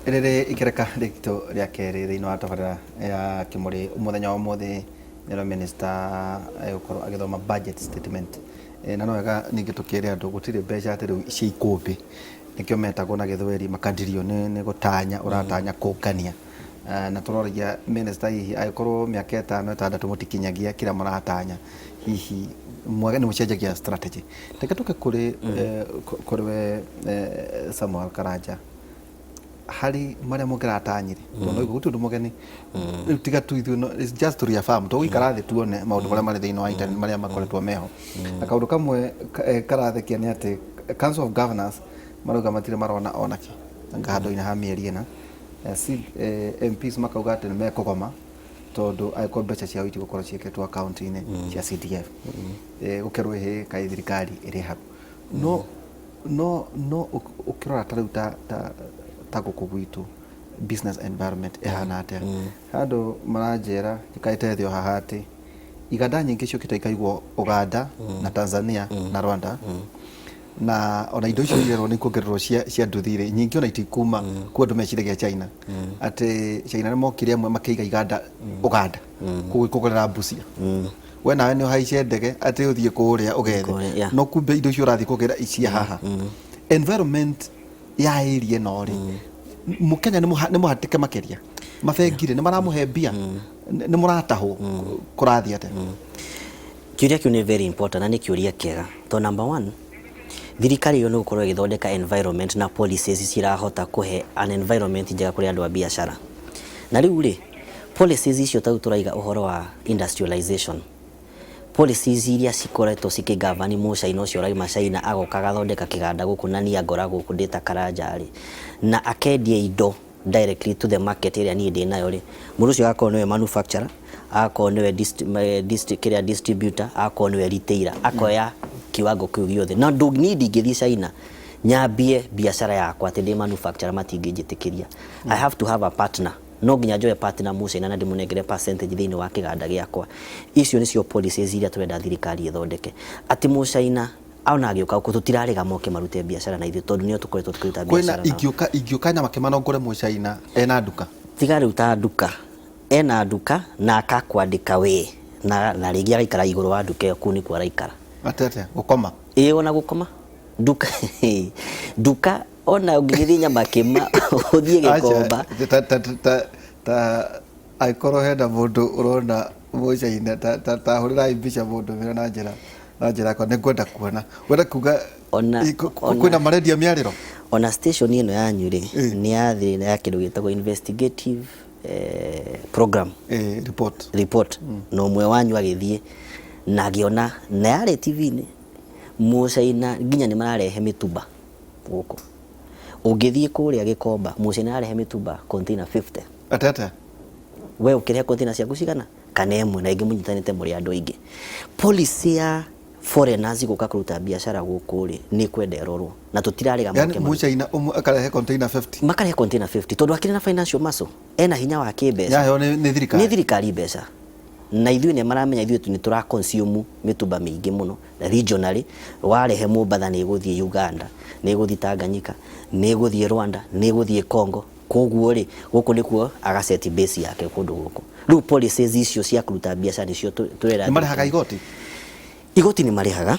Rĩrĩ ikereka rĩtũ rĩa kerĩ thĩinĩ wa tabarĩra ya Kĩmũrĩ mũthenya wa ũmũthĩ, nĩrĩo minister egũkorwo agĩthoma budget statement. Na no wega ningĩ tũkĩre andũ gũtirĩ mbeca atĩ rĩu cia ikũmbĩ, nĩkĩo metagwo na gĩthweri makadirio nĩ gũtanya ũratanya kũngania. Na tũroragia minister hihi angĩkorwo mĩaka 5 6 mũtikinyagia kĩrĩa mũratanya, hihi mwage nĩ mũcenjagia strategy. Reke tũke kũrĩ kũrĩ we Samuel Karanja, harĩ marĩa mũngĩratanyire, tondũ no gũtirĩ ũndũ mũgeni rĩu tiga tu ithuĩ, no, it's just to reaffirm, tũgũikara thĩ tuone maũndũ marĩa marĩ thĩinĩ wa internet marĩa makoretwo meho. Na kaũndũ kamwe karathekia nĩ atĩ Council of Governors marauga matirĩ marona onakĩ anga handũ-inĩ ha mĩeri 4. MPs makauga atĩ nĩ mekũgoma tondũ angĩkorwo mbeca ciao itigũkorwo ciĩkĩtwo akaunti-inĩ cia CDF. Gũkerwo ĩhĩ kaĩ thirikari ĩrĩ hau. No ũkĩrora ta rĩu ta gũkũ gwitũ business environment ĩhana atĩa? Handũ maranjĩra njikarĩte thĩ o haha atĩ iganda nyingĩ ciũkĩte ikaigwo Uganda na Tanzania na Rwanda, na ona indo icio irerwo nĩ kuongererwo cia nduthi rĩ, nyingĩ ona itikuma kuo. Andũ meciragia China, atĩ China nĩ mokire amwe makĩiga iganda Uganda kũu kũgũrĩra Busia. We nawe nĩ ũhaice ndege atĩ ũthiĩ kũrĩa ũgethe, Kũrĩa, yeah. no kumbe indo icio ũrathiĩ kũgĩra cia haha. Environment ya area ĩno rĩ, mũkenya nĩ mũhatĩke makĩria, mabengi rĩ nĩ maramũhe mbia, nĩ mũratahwo, kũrathiĩ atĩa? Kĩũria kĩu nĩ very important na nĩ kĩũria kĩega, tondũ number one, thirikari ĩyo nĩ gũkorwo ĩgĩthondeka environment na policies cirahota kũhe an environment njega kũrĩ andũ a biacara. Na rĩu rĩ, policies icio ta rĩu tũraiga ũhoro wa industrialization, policies iria cikoretwo cikĩgavani mũcaina ũcio ũraima China agoka agathondeka kĩganda gũkũ na niĩ angora gũkũ ndĩ ta Karanja rĩ, na akendia indo directly to the market ĩrĩa niĩ ndĩ nayo rĩ, mũndũ ũcio agakorwo nĩwe manufacturer, agakorwo nĩwe kĩrĩa distributor, agakorwo nĩwe retailer, akoya kiwango kĩu gĩothe. Na niĩ ndingĩthiĩ China nyambie biacara yakwa atĩ ndĩ manufacturer, matingĩnjĩtĩkĩria. I have to have a partner, no nginya njoe partner mũcaina na ndĩmũnengere percentage thĩinĩ wa kĩganda gĩakwa. Icio nĩcio policies iria tũrenda thirikari ĩthondeke, atĩ mũcaina ona agĩũka gũkũ tũtirarega moke marute biacara na ithuĩ, tondũ nĩo tũkoretwo tũkĩruta kwĩna biacara nao. Ingĩũka Nyamakĩma no ngũre mũcaina ena nduka? Tiga rĩu ta nduka, ena nduka na akakwandĩka we na rĩngĩ agaikara igũrũ wa nduka ĩyo, kũu nĩkuo araikara. Atĩ atĩa, gũkoma? Ĩĩ, ona gũkoma nduka, nduka ona ũngĩgĩthiĩ Nyamakĩma ũthiĩ Gĩkomba. Aca, ta angĩkorwo hena mũndũ ũrona mũcaina, ta hũrĩrai mbica mũndũmĩre na njĩra yakwa, nĩ ngwenda kuona wenda kuga kwĩna marendia mĩarĩro. Ona station ĩno yanyu rĩ, nĩ yathĩ ya kĩndũ gĩtagwo investigative program. Report. Report, na ũmwe wanyu agĩthiĩ na agĩona na yarĩ TV-inĩ, mũcaina nginya nĩ mararehe mĩtumba gũkũ. Ũngĩthiĩ kũrĩa Gĩkomba, mũcaina ararehe mĩtumba container 50. Atĩ atĩa? We ũkĩrehe container ciaku cigana kana ĩmwe na ĩngĩ mũnyitanĩte mũrĩ andũ aingĩ. Policy ya foreigners gũka kũruta biacara gũkũ rĩ, nĩ kwenda ĩrorwo na tũtirarega yani moke marute. Mũcaina ũmwe akarehe container 50? Makarehe container 50 tondũ akĩrĩ na financial muscle, ena hinya wa kĩmbeca. Yaheo nĩ thirikari? Nĩ thirikari mbeca, na ithuĩ nĩ maramenya ithuĩ nĩ tũra consume mĩtumba mĩingĩ mũno regionally. Warehe Mombatha, nĩ ĩgũthiĩ Uganda, nĩ ĩgũthiĩ Tanganyika, nĩ ĩgũthiĩ Rwanda, nĩ ĩgũthiĩ Congo. Koguo rĩ, gũkũ nĩkuo agaceti base yake kũndũ gũkũ. Rĩu policies icio cia kũruta biacara nĩcio tũrera. Nĩ marĩhaga igoti? Igoti nĩ marĩhaga,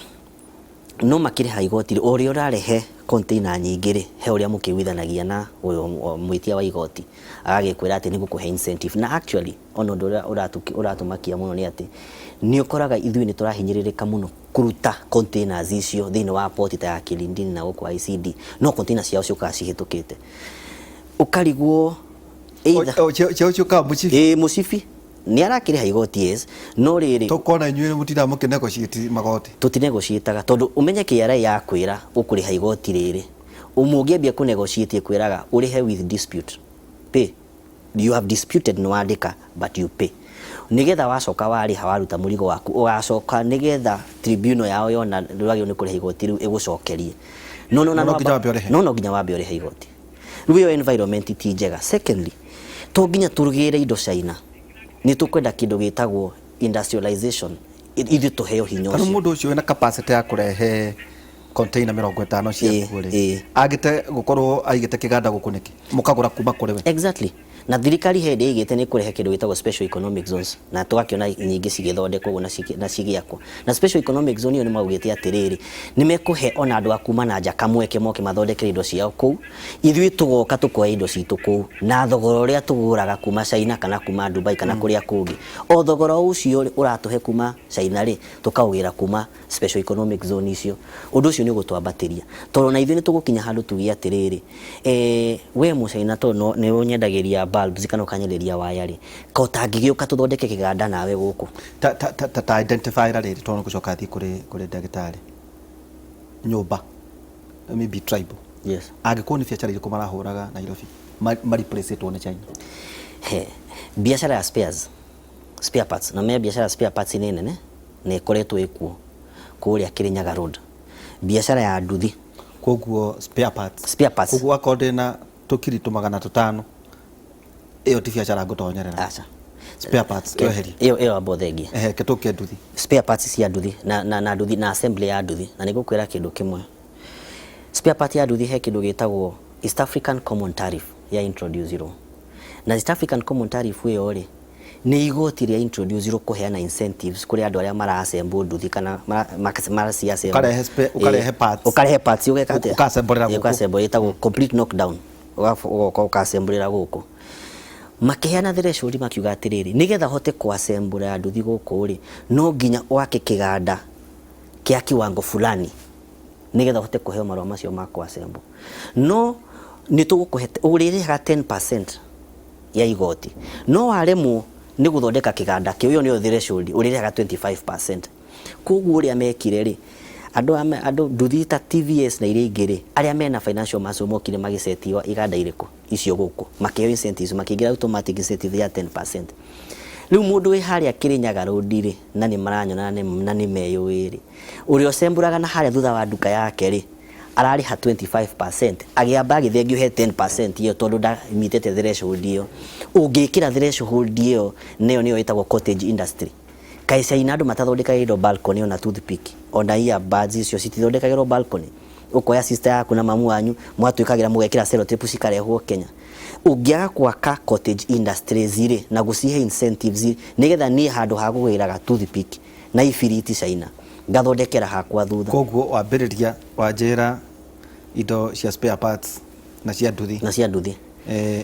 no makĩrĩha igoti rĩ, o ũrĩa ũrarehe container nyingĩ rĩ, he ũrĩa mũkĩiguithanagia na ũyũ mwĩtia wa igoti, agagĩkwĩra atĩ nĩ gũkũhe incentive. Na actually ona ũndũ ũrĩa ũratũmakia mũno nĩ atĩ nĩ ũkoraga ithuĩ nĩ tũrahinyĩrĩrĩka mũno kũruta containers icio thĩinĩ wa port ta ya Kilindini na gũkũ ICD, no container ciao ciũkaga cihĩtũkĩte, ũkarigwo either Ciao ciũkaga mũcibi? Ĩĩ, mũcibi nĩ arakĩrĩha igoti, yes, no rĩrĩ Tũkona inyuĩ mũtindaga mũkĩnegotiate magoti. Tũtinegotiataga, tondũ ũmenye KRA yakwĩra ũkũrĩha igoti rĩrĩ, ũngĩambia kũnegotiate ĩkwĩraga ũrĩhe with dispute pay. You have disputed, nĩ wandĩka, but you pay nĩgetha wacoka warĩha, waruta mũrigo waku, ũgacoka nĩgetha tribunal yao yona ndwagĩrĩirwo nĩ kũrĩha igoti rĩu ĩgũcokerie. No No nginya wambe ũrĩhe. No nginya wambe ũrĩhe igoti rĩu. Ĩyo environment ti njega. Secondly, to nginya tũgĩre indo China, nĩ tũkwenda kĩndũ gĩtagwo industrialization, ithuĩ tũheo hinya Tarĩu ũcio. Mũndũ ũcio wĩna capacity ya kũrehe Container 50 ciakuo rĩ, agĩte gũkorwo aigĩte kĩganda gũkũ nĩkĩ? Mũkagũra kuma kũrĩ we. Exactly. Na thirikari he hĩndĩ ĩigĩte nĩ kũrehe kĩndũ gĩtagwo special economic zones, na tũgakĩona nyingĩ cigĩthondekwo ũguo na cigĩakwo. Na special economic zone ĩyo nĩ maugĩte atĩrĩrĩ, nĩ mekũhe ona andũ a kuma na nja kamweke moke mathondekere indo ciao kũu, ithuĩ tũgoka tũkoya indo citũ kũu na thogora ũrĩa tũgũraga kuma China kana kuma Dubai kana kũrĩa kũngĩ. O thogora ũcio ũratũhe kuma China rĩ, tũkaũgĩra kuma special economic zone icio. Ũndũ ũcio nĩ ũgũtwambatĩria tondũ na ithuĩ nĩ tũgũkinya handũ tuge atĩrĩrĩ, we mũcaina tondũ nĩ ũnyendagĩria bulbs kana ũkanyenderia waya rĩ, ka ũtangĩgĩũka tũthondeke kĩganda nawe gũkũ. Ta ta ta ta identify ra rĩrĩ, tondũ nĩ gũcoka thiĩ kũrĩ ndagĩtarĩ nyũmba, maybe tribal. Yes. Angĩkorwo nĩ biacara irĩkũ marahũraga Nairobi ma replace-ĩtwo nĩ China? He, biacara ya spares, spare parts, na me biacara ya spare parts nĩ nene na ĩkoretwo ĩkuo kũrĩa Kirinyaga Road. Biacara ya nduthi. Koguo spare parts. Spare parts. Koguo akorwo ndĩna tũkiri 500, ĩyo ti biacara ngũtonyerera. Aca. Spare parts ĩyo eheria. Ĩyo amba ũthengie. Ehe, ke tũke nduthi. Spare parts cia nduthi na nduthi na assembly ya nduthi, na nĩngũkwĩra kĩndũ kĩmwe. Spare part ya nduthi he kĩndũ gĩtagwo East African Common Tariff ya introduce-irwo. Na East African Common Tariff ĩyo rĩ, nĩ igoti rĩa introduce-irwo kũheana incentives kũrĩ andũ arĩa mara assemble nduthi kana maraci assemble. Ũkarehe parts. Ũkarehe parts ũgeka atĩa? Ũka-assemble-ra gũkũ. Ũka-assemble, ĩtagwo complete knockdown. Ũgoka ũka-assemble-ra gũkũ. Makĩheana threshold makiuga atĩrĩrĩ, nĩgetha ũhote kũ-assemble nduthi gũkũ rĩ, no nginya wake kĩganda kĩa kiwango fulani nĩgetha ũhote kũheo marũa macio ma kũ-assemble. No nĩ tũgũkũhe, ũrĩrĩhaga 10% ya igoti, no waremwo nĩ gũthondeka kĩganda kĩu, ĩyo nĩyo threshold, ũrĩrĩhaga 25%. Koguo ũrĩa mekire rĩ, andũ nduthi ta TVS na iria ingĩ rĩ, arĩa mena financial muscle mokire magĩcetiwa iganda irĩkũ icio gũkũ, makĩheo incentives, makĩingĩra automatic incentive ya 10%. Rĩu mũndũ wĩ harĩa Kirinyaga Road rĩ, na nĩ maranyona na nĩ meyũĩ rĩ, ũrĩa ũcembũraga na harĩa thutha wa nduka yake rĩ, ararĩha 25%, agĩamba agĩthengio he 10% ĩyo tondũ ndamitĩte threshold ĩyo. Ũngĩkĩra threshold ĩyo, nayo nĩyo ĩtagwo cottage industry. Kaĩ China andũ matathondekaga indo balcony, ona toothpick, ona earbuds icio citithondekagĩrwo balcony? Ũkoya sister yaku na mamu wanyu mwatuĩkagĩra mũgekĩra sellotape cikarehwo Kenya. Ũngĩaga gwaka cottage industries rĩ, na gũcihe incentives rĩ, nĩgetha niĩ handũ ha kũgĩraga toothpick na ibiriti China, ngathondekera hakwa thutha. Koguo wambĩrĩria wanjĩra indo cia spare parts na cia nduthi. Na cia nduthi.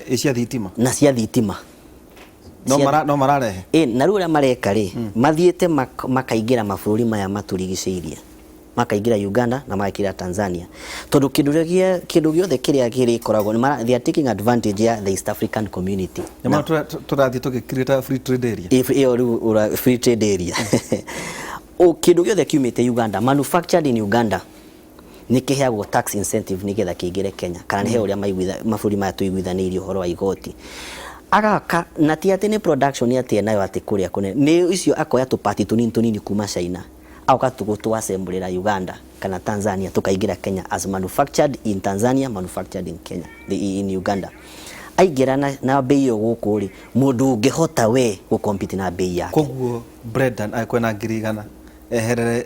Ĩ cia thitima? Na cia thitima. No no mararehe? Ĩ, na rĩu ũrĩa mareka rĩ, mathiĩte makaingĩra mabũrũri maya matũrigicĩirie. Makaingĩra Uganda na makaingĩra Tanzania. Tondũ kĩndũ gĩothe kĩrĩa kĩrĩkoragwo, they are taking advantage ya the East African community. Nĩ ma tũrathiĩ tũgĩ-create free trade area? Ĩyo rĩu free trade area. Kĩndũ gĩothe kiumĩte Uganda, manufactured in Uganda, nĩ kĩheagwo tax incentive nĩgetha kĩingĩre Kenya, kana nĩ he ũrĩa mabũrũri maya tũiguithanĩirie ũhoro wa igoti. Agaka, na ti atĩ nĩ production atĩ enayo atĩ kũrĩa kũnene, nĩ icio akoya tũpati tũnini tũnini kuma China, agoka tũassemble Uganda kana Tanzania, tũkaingĩra Kenya as manufactured in Tanzania, manufactured in Kenya, in Uganda. Aingĩra na bei ĩyo gũkũ rĩ, mũndũ ũngĩhota we gũ-compete na bei yake. Koguo Brendan angĩkorwo ena 100,000 eherere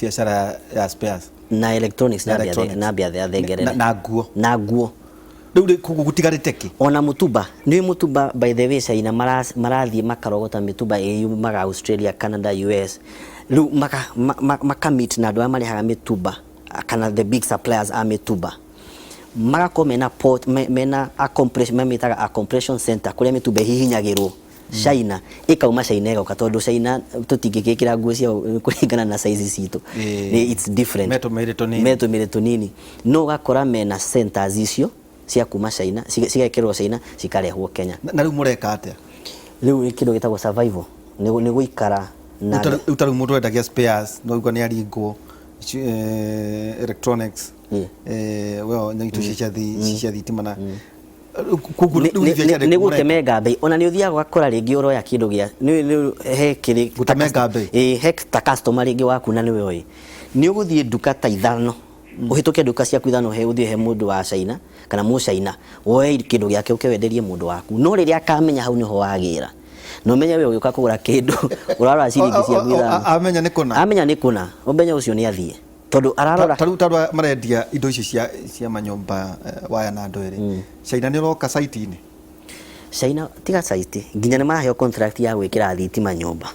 biacara ya spares na electronics, na ambia athengerere. Na nguo. Na nguo. Rĩu rĩ, koguo gũtigarĩte kĩ? Ona mũtumba, nĩ mũtumba by the way China marathiĩ makarogota mĩtumba ĩyumaga Australia, Canada, US. Rĩu maka meet na andũ arĩa marehaga mĩtumba kana the big suppliers a mĩtumba. Magakorwo mena port, mena a compression, mamĩtaga a compression center kũrĩa mĩtumba ĩhihinyagĩrwo China, ĩkauma China ĩgoka, tondũ China tũtingĩgĩkĩra nguo ciao kũringana na size citũ. It's different. Metũmĩrĩ tũnini. Metũmĩrĩ tũnini. No ũgakora mena centers icio cia kuma China, cigekĩrwo China, cikarehwo Kenya. Na rĩu mũreka atĩa? Rĩu nĩ kĩndũ gĩtagwo survival. Nĩ gũikara na Rĩu ta rĩu mũndũ wendagia spares, no ũigua nĩ aringwo, electronics, we indo cia thitima na koguo rĩu nĩ biacara nĩ ĩrĩkũ mũreka? Gũtemenga mbei. Ona nĩ ũthiaga ũgakora rĩngĩ ũroya kĩndũ gĩa nĩ he kĩrĩ Gũtemenga mbei? Ĩ, he ta customer rĩngĩ waku na nĩwe ũĩ nĩ ũgũthiĩ nduka ta ithano, ũhĩtũke nduka ciaku ithano, he ũthiĩ he mũndũ wa China kana mũ China, woe kĩndũ gĩake ũke wenderie mũndũ waku, no rĩrĩa akamenya hau nĩho wagĩra, na ũmenye we ũgĩũka kũgũra kĩndũ ũrarora ciringi ciaku ithano. Amenya nĩ kũna. Amenya nĩ kũna, ũmenye ũcio nĩ athiĩ. Tondũ ararora Ta rĩu ta arĩa marendia indo ici cia manyũmba, waya na ndũ ĩrĩ, China nĩ ũroka site-inĩ? China tiga site, nginya nĩ maraheo contract ya gwĩkĩra thitima nyũmba.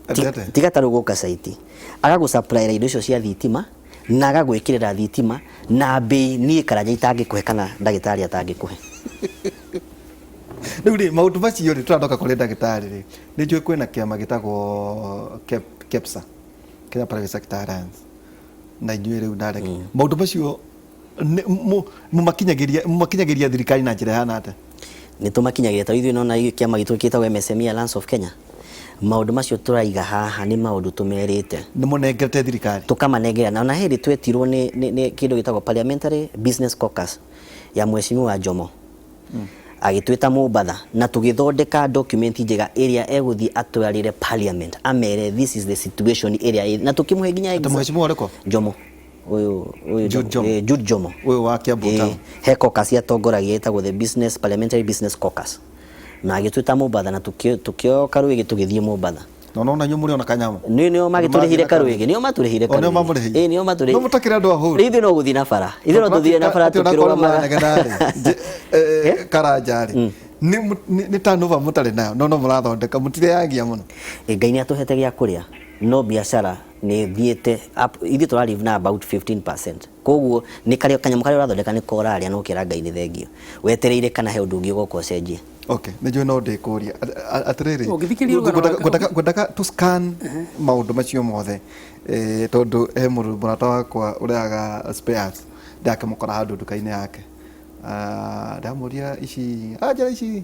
Endete? Tiga ta rĩu gũka site, agagũ-supplyĩra indo icio cia thitima na agagwĩkĩrĩra thitima na mbei niĩ Karanja itangĩkũhe kana ndagĩtarĩ atangĩkũhe. Rĩu rĩ, maũndũ macio rĩ, tũrandoka kũrĩ ndagĩtarĩ rĩ, nĩ njũĩ kwĩna kĩama gĩtagwo KEPSA, Kenya Private Sector Alliance, na inyuĩ rĩu ndareke maũndũ macio mũmakinyagĩria thirikari na njĩra ĩhana atĩa? Nĩ tũmakinyagĩria tondũ ithuĩ nona kĩama gitũ gĩtagwo MSME Alliance of Kenya. Maũndũ macio tũraiga haha nĩ maũndũ tũmerĩte. Nĩ mũnengerete thirikari? Tũkamanengera, na ona hĩndĩ twetirwo nĩ kĩndũ gĩtagwo Parliamentary Business Caucus ya Mheshimiwa Jomo, agĩtwĩta Mombatha na tũgĩthondeka document njega ĩrĩa egũthiĩ atwarĩre parliament, amere this is the situation ĩrĩa na tũkĩmũhe nginya Atĩ mheshimiwa ũrĩkũ? Jomo ũyũ ũyũ. Jude Jomo. Jude Jomo. Ũyũ wa Kiambu Town. He caucus atongoragia ĩtagwo the business parliamentary business caucus, na agĩtwĩta Mombatha na tũkĩoya karũĩgĩ tũgĩthiĩ Mombatha. Na nona inyuĩ mũrĩ ona kanyamũ? Nĩ nĩo magĩtũrĩhire karũĩgĩ, nĩo matũrĩhire. O nĩo mamũrĩhire? Ĩĩ, nĩo matũrĩhire. No mũtakĩrĩ andũ ahũtu. Rĩu ithuĩ no gũthiĩ na bara, ithuĩ no tũthire na bara Atĩ ona korwo tũkĩrũgamaga. mũranegena rĩ, Karanja rĩ, nĩ turnover mũtarĩ nayo, no mũrathondeka, mũtireagia mũno. Ngai nĩ atũhete gĩa kũrĩa, no biacara nĩ thiĩte up, ithuĩ tũra live na about 15%, koguo nĩ karĩa kanyamũ karĩa ũrathondeka nĩ korarĩa no kĩra Ngai nĩ thengio wetereire kana he ũndũ ũngĩ ũgoka ũcenjie. Okay, nĩ njũĩ no ndĩkũria atĩrĩrĩ. Ũngĩthikĩrĩria rũgano Ngwendaga to scan maũndũ macio mothe, tondũ he mũndũ mũrata wakwa ũrehaga spares, ndakĩmũkora handũ nduka-inĩ yake. Ah, ndamũria ici anjĩra ici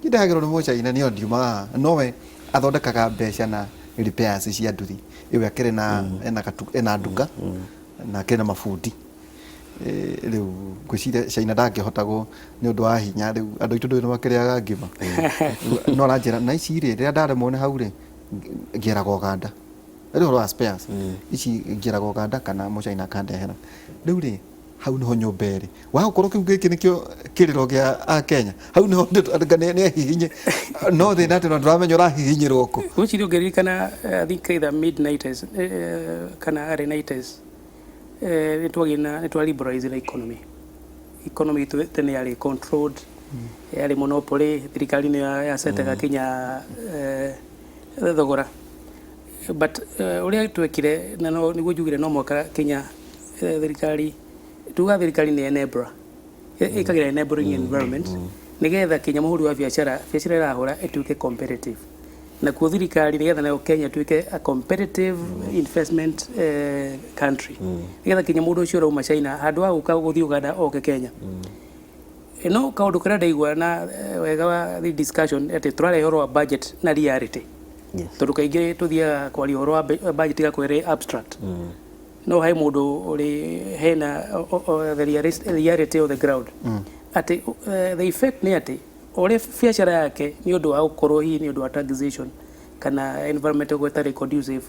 ndehagĩrwo nĩ mũchaina nĩo ndiuma haha, nowe athondekaga mbeca na repairs cia nduthi ĩyo, akĩrĩ na ena nduka na akĩrĩ na mabundi. Rĩu ngwĩciria China ndangĩhota nĩ ũndũ wa hinya. Rĩu andũ aitũ ndũĩ nĩ makĩrĩaga ngima, no aranjĩra na ici rĩ, rĩrĩa ndaremwo nĩ hau rĩ, ngĩraga Uganda rĩu ũhoro wa spares ici, ngĩraga Uganda kana mũchaina akandehera. Rĩu rĩ, hau niho nyũmba ĩrĩ wagũkorwo kĩu gĩkĩ nĩkĩo kĩrĩro gĩa Akenya, hau niho nĩ ahihinye, no thĩna atĩ no ndũramenya ũrahihinyĩrwo kũ. Gwĩciria ũngĩririkana, I think either mid 90s kana early 90s, nĩ twagĩire na nĩ twa liberalize na economy itũ. Tene yarĩ controlled, yarĩ monopoly, thirikari nĩyo yacetaga kinya thogora, but ũrĩa twekire na no nĩguo njugire no mwaka kinya thirikari tuga thirikari nĩ enabler, ĩkagĩra enabling environment nĩgetha kinya mũhũri wa biacara, biacara ĩrahũra ĩtuĩke competitive, nakuo thirikari nĩgetha nayo Kenya ĩtuĩke a competitive investment country, nĩgetha kinya mũndũ ũcio ũrauma China handũ ha gũka gũthiĩ Uganda oke Kenya. No kaũndũ karĩa ndaigua na wega wa the discussion atĩ tũrarehe ũhoro wa budget na reality, tondũ kaingĩ tũthiaga kwaria ũhoro wa budget igakorwo ĩrĩ abstract, no he mũndũ ũrĩ hena the reality on the ground atĩ the effect nĩ atĩ ũrĩa biacara yake nĩ ũndũ wa gũkorwo hihi nĩ ũndũ wa taxation kana environment ĩkorwo ĩtarĩ conducive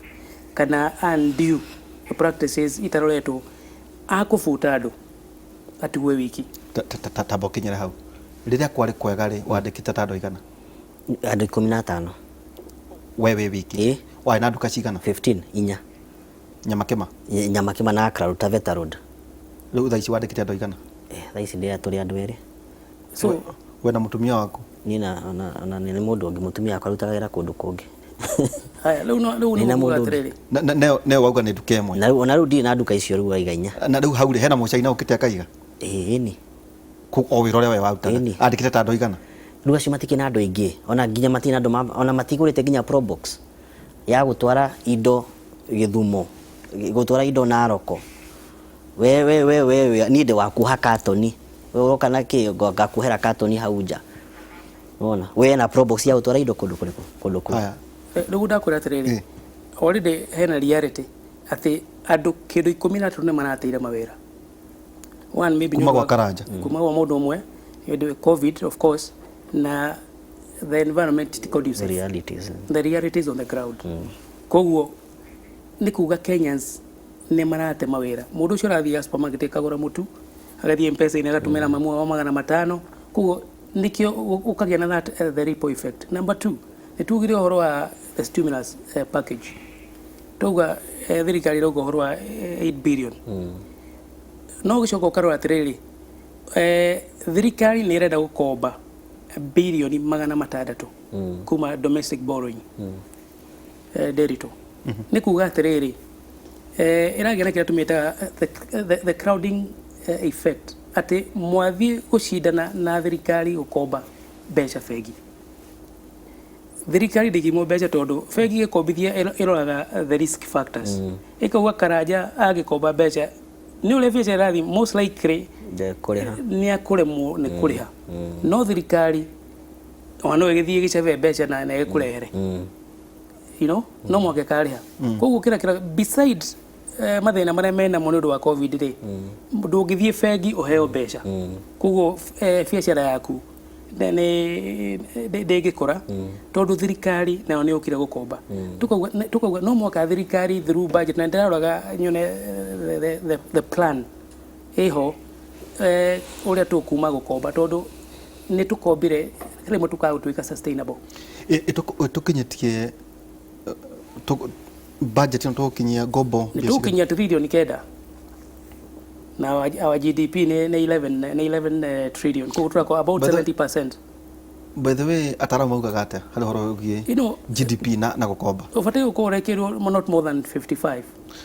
kana undue practices itaroretwo, akũbuta andũ atigwe wiki. Tamba ũkinyĩre hau, rĩrĩa kwarĩ kwega rĩ, wandĩkĩte ta andũ aigana? Andũ 15. We wĩ wiki? Ĩ. Warĩ na nduka cigana? 15, inya. Nyamakĩma? Nyamakĩma na Accra Road, Taveta Road. Rĩu thaa ici wandĩkĩte andũ aigana? Thaa ici ndĩra tũrĩ andũ erĩ. So we na mũtumia waku? Niĩ na nĩ mũndũ ũngĩ, mũtumia wakwa arutaga wĩra kũndũ kũngĩ. Haya, rĩu no rĩu Nĩ na nĩ kuga mũndũ ũngĩ. atĩrĩrĩ. Neo wauga nĩ nduka ĩmwe. Na rĩu ona rĩu ndirĩ na nduka icio, rĩu waiga inya. Na rĩu hau rĩ, hena mũcaina ũkĩte akaiga? Ĩĩ ni. O wĩra ũrĩa we warutaga? Ĩni. Andĩkĩte ta andũ aigana? Rĩu acio matikĩrĩ na andũ aingĩ, ona nginya matirĩ na andũ ona matigũrĩte nginya probox ya gũtwara indo Gĩthumo, gũtwara indo Naroko. We niĩ ndĩ wa kuoha katoni, we ũroka na kĩ? Ngakuohera katoni hau nja. Wona we na probox ya gũtwara indo kũndũ kũrĩkũ, kũndũ kũu? Haya. Rĩu ndakwĩra atĩrĩrĩ, already hena reality atĩ andũ kĩndũ 13 nĩ marateire mawĩra. One, maybe Kuma nĩ ũndũ gwa Karanja. Kuma gwa mũndũ ũmwe nĩ ũndũ wa COVID, of course, na the environment ti conducive. The realities. The realities on the ground. Koguo nĩ kuga Kenyans nĩ marate mawĩra. Mũndũ ũcio ũrathiĩ supermarket akagũra mũtu, agathiĩ M-Pesa-inĩ agatũmĩra mamu wao 500. Koguo nĩkĩo ũkagĩa na that the ripple effect. Number two, nĩ tugire ũhoro wa the stimulus package, twauga Thirikari ĩrauga ũhoro wa 8 billion, no ũgĩcoka ũkarora atĩrĩrĩ, thirikari nĩ ĩrenda gũkomba bilioni 600 kuma domestic borrowing. Nderitu nĩ kuga atĩrĩrĩ, ĩragĩa na kĩrĩa tũmĩtaga the crowding effect, atĩ mwathiĩ gũcindana na thirikari gũkomba mbeca bengi, thirikari ndĩngĩimwo mbeca tondũ bengi ĩgĩkombithia ĩroraga the risk factors, ĩkauga Karanja angĩkomba mbeca nĩ ũrĩa biacara ĩrathiĩ, most likely ndekũrĩha. Nĩ akũremwo nĩ kũrĩha, no thirikari ona no ĩgĩthiĩ ĩgĩcebe mbeca na ĩgĩkũrehere no mwaka ĩkarĩha. Koguo kĩrĩa besides mathĩna marĩa menamo nĩ ũndũ wa COVID rĩ, ndũngĩthiĩ bengi ũheo mbeca, koguo biacara yaku ndĩngĩkũra tondũ thirikari nayo nĩ yũkire gũkomba. Tukauga no mwaka thirikari through budget, na ndĩraroraga nyone the plan ĩho, ũrĩa tũkuma gũkomba, tondũ nĩ tũkombire rĩmwe tũkaga gũtuĩka sustainable. Ĩtũkinyĩtie budget ĩno tũgũkinyia ngombo? Nĩ tũgũkinyia 9 trillion na our GDP nĩ 11, nĩ 11 trillion, koguo tũrakorwo about 70%. By the way, ataramu maugaga atĩa harĩ ũhoro wĩgiĩ GDP na gũkomba? Ũbataire gũkorwo ũrekĩrwo not more than 55.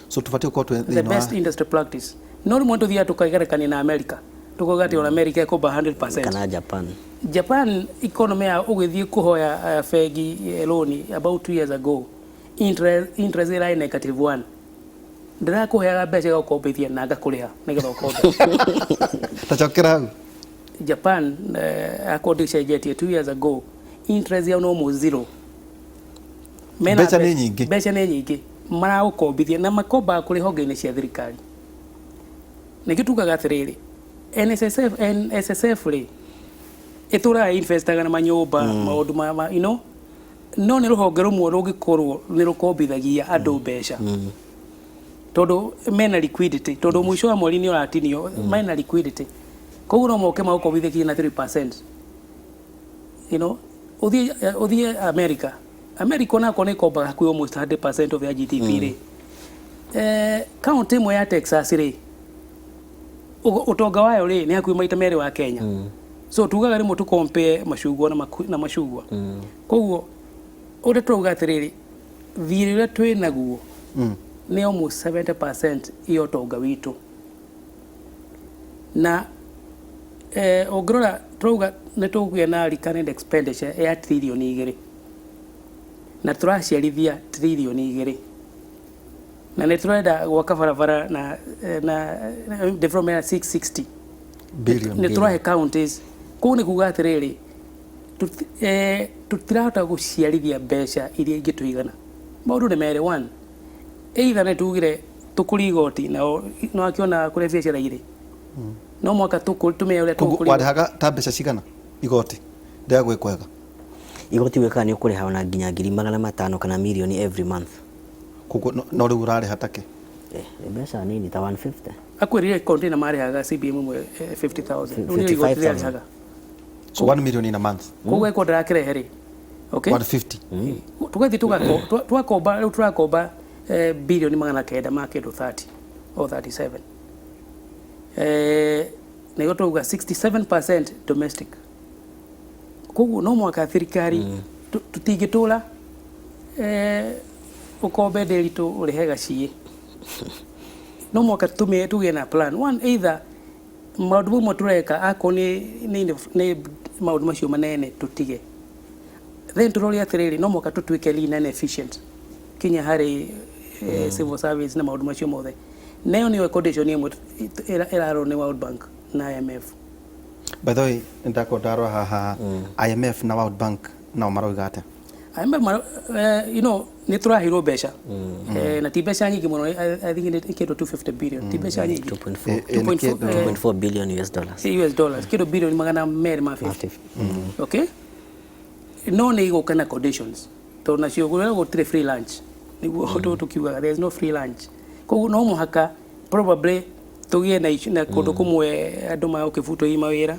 So tũbatiĩ gũkorwo twĩ the thĩinĩ wa best industry practice. No rĩmwe tũthiaga tũkegerekania na America, tũkauga atĩ ona America ĩkomba 100%. Kana Japan. Japan economy ya ũgĩthiĩ kũhoya bengi loan about 2 years ago, interest ĩrarĩ negative one. Ndĩrakũheaga mbeca gũkombithia na ngakũrĩha nĩgetha ũkombe. Tacokera hau. Japan, akorwo ndĩcenjetie, 2 years ago interest yao no almost zero. Mena Mbeca nĩ nyingĩ. Mbeca nĩ nyingĩ, maragũkombithia na makombaga kũrĩ honge-inĩ cia thirikari. Nĩkĩo tugaga atĩrĩrĩ, NSSF, NSSF rĩ, ĩtũraga investaga na manyũmba, maũndũ ma no nĩ rũhonge rũmwe rũngĩkorwo nĩ rũkombithagia andũ mbeca tondũ mena liquidity, tondũ mũico wa mweri nĩ ũratinio, mena liquidity, koguo no moke magũkombithie na 3%. Ũthiĩ America, America onako nĩ ĩkombaga hakuhĩ almost 100% of their GDP rĩ, county ĩmwe ya Texas rĩ, ũtonga wayo rĩ, nĩ hakuhĩ maita merĩ wa Kenya. So tugaga rĩmwe tũcompare macungwa na macungwa. Koguo ũrĩa tũrauga atĩrĩrĩ, thiirĩ ũrĩa twĩ naguo nĩ almost 70% ya ũtonga witũ, na ũngĩrora tũrauga nĩ tũkũgĩa na recurrent expenditure ya 2 trillion na tũraciarithia 2 trillion, na nĩ tũrenda gwaka barabara na development ya 660 billion. Nĩ tũrahe counties kũu, nĩ kuga atĩrĩrĩ, tũtirahota gũciarithia mbeca iria ingĩtũigana. Maũndũ nĩ merĩ: one, either nĩ tugire tũkũrie igoti, nao no akĩona kũrĩa biacara irĩ, no mwaka tũmenye ũrĩa Koguo tũgũkũria. Warĩhaga ta mbeca cigana igoti rĩa gwĩkwega? Igoti gwĩkaga nĩ ũkũrĩha ona nginya 500,000 kana mirioni every month. Koguo no rĩu ũrarĩha take? Nĩ mbeca nini ta 150. Akwĩrire container marĩhaga CBM ĩmwe 50,000. Rĩu nĩyo igoti 55,000. rĩarĩhaga. So 1 million in a month? Koguo eko ndĩrakĩrehe rĩ, okay. 150. Tũgathiĩ twakomba, rĩu tũrakomba 900 ma kĩndũ 30 or 37, nĩguo tũrauga 67% domestic. Koguo no mwaka thirikari tũtingĩtũra ũkombe ndĩritũ ũrĩhe gaciĩ. No mwaka tũgĩe na plan one, either maũndũ mamwe tũreka akorwo nĩ maũndũ macio manene tũtige, then tũrore atĩrĩrĩ, no mwaka tũtuĩke lean and efficient kinya harĩ civil service na maũndũ macio mothe. Nayo nĩyo condition ĩmwe ĩrarorwo nĩ World Bank na IMF. By the way, ndakorwo ndarora haha, IMF na World Bank nao marauga atĩa? IMF nĩ tũraheirwo mbeca, na ti mbeca nyingĩ mũno. I think nĩ kĩndũ 250 billion, ti mbeca nyingĩ. 2.4. Nĩ 2.4, 2.4 billion US dollars. US dollars, kĩndũ 250 billion, okay. No nĩ igũka na conditions, tondũ nacio gũtirĩ free lunch, nĩguo tũkiugaga there is no free lunch. Koguo no mũhaka probably tũgĩe na na kũndũ kũmwe andũ magũkĩbutwo hihi mawĩra,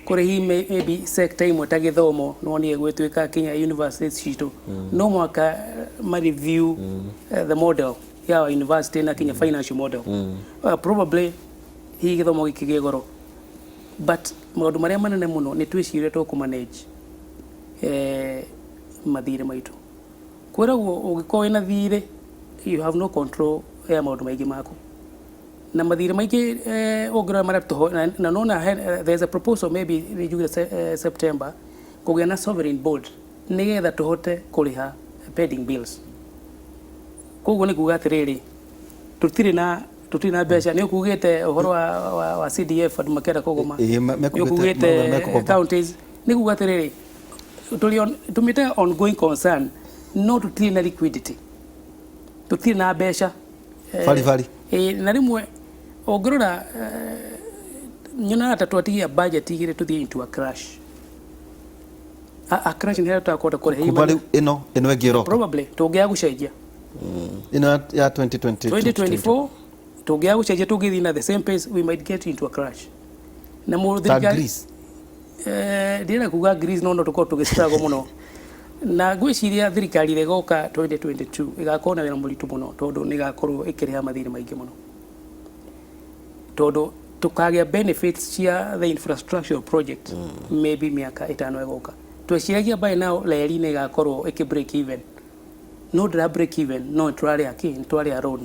kũrĩ hihi maybe sector imwe ta gĩthomo, no nĩ gwĩtuĩka kinya universities citũ no mũhaka ma review the model. Ya university na kinya financial model, probably hihi gĩthomo gĩkĩ gĩ goro, but maũndũ marĩa manene mũno nĩ twĩcirie tũkũ manage mathirĩ maitũ. Kwĩragwo ũngĩkorwo wĩna thirĩ, you have no control ya maũndũ maingĩ maku na mathirĩ maingĩ. Ũngĩrora marĩa tũho na nona there's a proposal, maybe nĩ njugire September kũgĩa na sovereign bond nĩgetha tũhote kũrĩha pending bills. Koguo nĩ kuga atĩrĩrĩ, tũtirĩ na mbeca. Nĩ ũkugĩte ũhoro wa CDF, andũ makĩenda kũgoma. Ĩĩ, nĩ mekugĩte ũkugĩte mekũgoma. Counties, nĩ kuga atĩrĩrĩ, tũrĩ tũmĩte ongoing concern, no tũtirĩ na liquidity, tũtirĩ na mbeca. Bari bari. Ĩĩ, na rĩmwe ũngĩrora, nyonaga ta twatigia budget igĩrĩ tũthiĩ into a crash. A crash nĩ harĩa tũtakũhota kũrĩha. Kuma rĩu ĩno ĩngĩ ĩroka. Probably tũngĩaga gũcenjia. Ĩno ya 2022. 2024 tũngĩaga gũcenjia, tũngĩthiĩ na the same pace, we might get into a crash na mũndũ Ta Greece. Ndirenda kuga Greece, no tũkorwo tũgĩ struggle mũno, na ngwĩciria thirikari ĩrĩa ĩgoka 2022 ĩgakorwo na wĩra mũritũ mũno, tondũ nĩ ĩgakorwo ĩkĩrĩha mathirĩ maingĩ mũno, tondũ tũkagĩa benefits cia the infrastructure project maybe mĩaka 5 ĩgoka. Tweciragia by now reri nĩ ĩgakorwo ĩkĩ break even, no ndĩra break even, no nĩ tũrarĩha kĩ, nĩ tũrarĩha loan,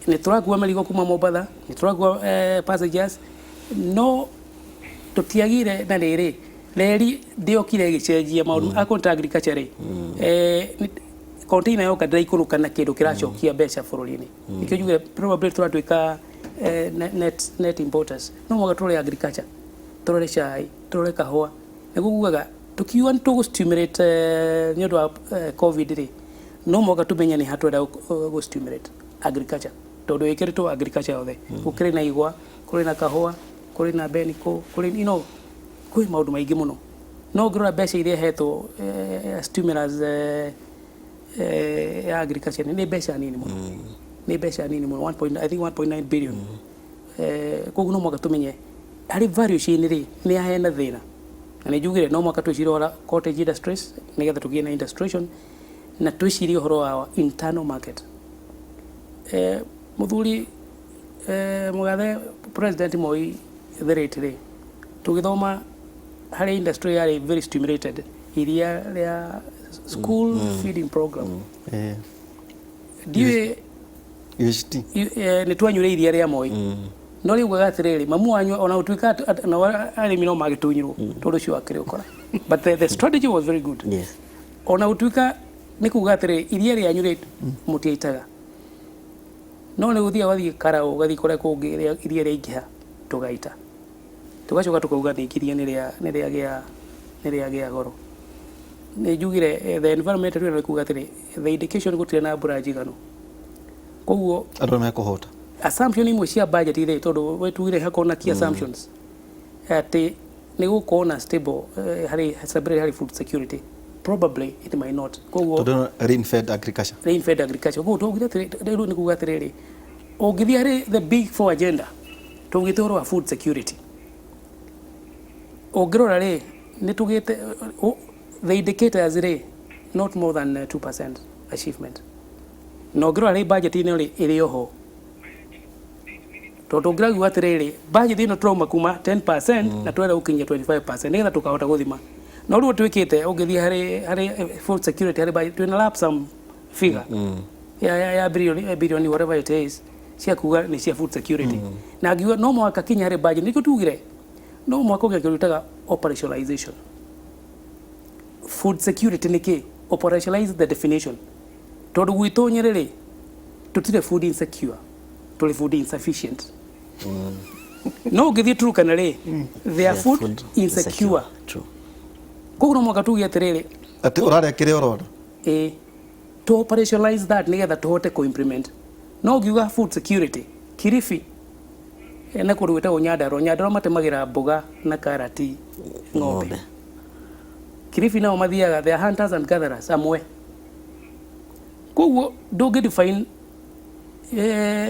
nĩ tũrakua mĩrigo kuma Mombatha, nĩ tũrakua passengers, no tũtiagire na rĩrĩ reri ndĩokire ĩgĩcenjia maũndũ. Akorwo nĩ ta agriculture rĩ, container yoka ndĩraikũrũka na kĩndũ kĩracokia mbeca bũrũri-inĩ. Nĩkĩo njuge probably tũratuĩka net importers. No mũhaka tũrore agriculture, tũrore cai, tũrore kahũa. Nĩguo kugaga tukiuga nĩ tũgũ stimulate nĩ ũndũ wa COVID rĩ, no mũhaka tũmenye nĩ ha twenda gũ stimulate agriculture, tondũ ĩkĩrĩtwo agriculture yothe. Gũkĩrĩ na igwa, kũrĩ na kahũa, kũrĩ na beniko, kũrĩ kwĩ maũndũ maingĩ mũno. No ũngĩrora mbeca iria hetwo stimulus ya agriculture nĩ mbeca nini mũno, nĩ mbeca nini mũno, 1 point, I think 1.9 billion. Koguo no mũhaka tũmenye harĩ value chain rĩ, nĩ hena thĩna, na nĩ njugire no mũhaka twĩcirie ũhoro wa cottage industries nĩgetha tũgĩe na industrialization, na twĩcirie ũhoro wa internal market. Mũthuri mũgathe President Moi the late rĩ, tũgĩthoma harĩ industry yarĩ very stimulated, iria rĩa school feeding program. Ndiũĩ. UHT. Nĩ twanyuire iria rĩa Moi, no rĩu ugaga atĩrĩrĩ, mamu wanyu ona gũtuĩka nao arĩmi no magĩtunyirwo tondũ ũcio wakĩrĩ ũkora, but the strategy was very good. Ona gũtuĩka nĩ kuga atĩrĩ, iria rĩanyu rĩ mũtiaitaga, no nĩ gũthiaga ũgathiĩ Karau, ũgathiĩ kũrĩa kũngĩ, iria rĩaingĩha tũgaita, tũgacoka tũkauga nĩ iria nĩ rĩagĩa goro. Nĩ njugire the environment rĩu nĩ kuga atĩrĩ, the indication gũtirĩ na mbura njiganu, koguo andũ nĩ mekũhũta. Assumption imwe cia budget rĩ, tondũ we tugire hakorwo na key assumptions atĩ nĩ gũkorwo na stable harĩ stability harĩ food security, probably it might not. Koguo tondũ rain fed agriculture. Rain fed agriculture. Koguo tũngire atĩrĩ, rĩu nĩ kuga atĩrĩrĩ, ũngĩthiĩ harĩ the big four agenda, tũgĩte ũhoro wa food security, ũngĩrora rĩ, nĩ tũgĩte the indicators rĩ, not more than 2% achievement. Na ũngĩrora rĩ, budget-inĩ rĩ, ĩrĩ oho, tondũ ũngĩraigua atĩrĩrĩ, budget ĩno tũrauma kuma 10% na twenda gũkinyia 25% nĩgetha tũkahota gũthima. No rĩu twĩkĩte, ũngĩthiĩ harĩ food security, harĩ budget twĩna lump sum figure ya billion, whatever it is, cia kuga nĩ cia food security, na ngiuga no mũhaka kinya harĩ budget. Nĩkĩo tugire no mũhaka ũgĩa kĩndũ gĩtaga operationalization. Food security nĩ kĩ? Operationalize the definition, tondũ gwitũ Nyĩrĩ rĩ, tũtirĩ food insecure, tũrĩ food insufficient. No ũngĩthiĩ Turkana rĩ, they are food insecure. True. Koguo no mũhaka tuge atĩrĩrĩ, atĩ ũrarĩa kĩrĩa ũrona. Ĩ to operationalize that nĩgetha tũhote kũ-implement. No ũngiuga food security Kilifi, na kũndũ gwĩtagwo Nyandarua, Nyandarua matemagĩra mboga na karati ng'ombe. Ng'ombe. Kilifi nao mathiaga, they are hunters and gatherers amwe. Koguo ndũngĩ define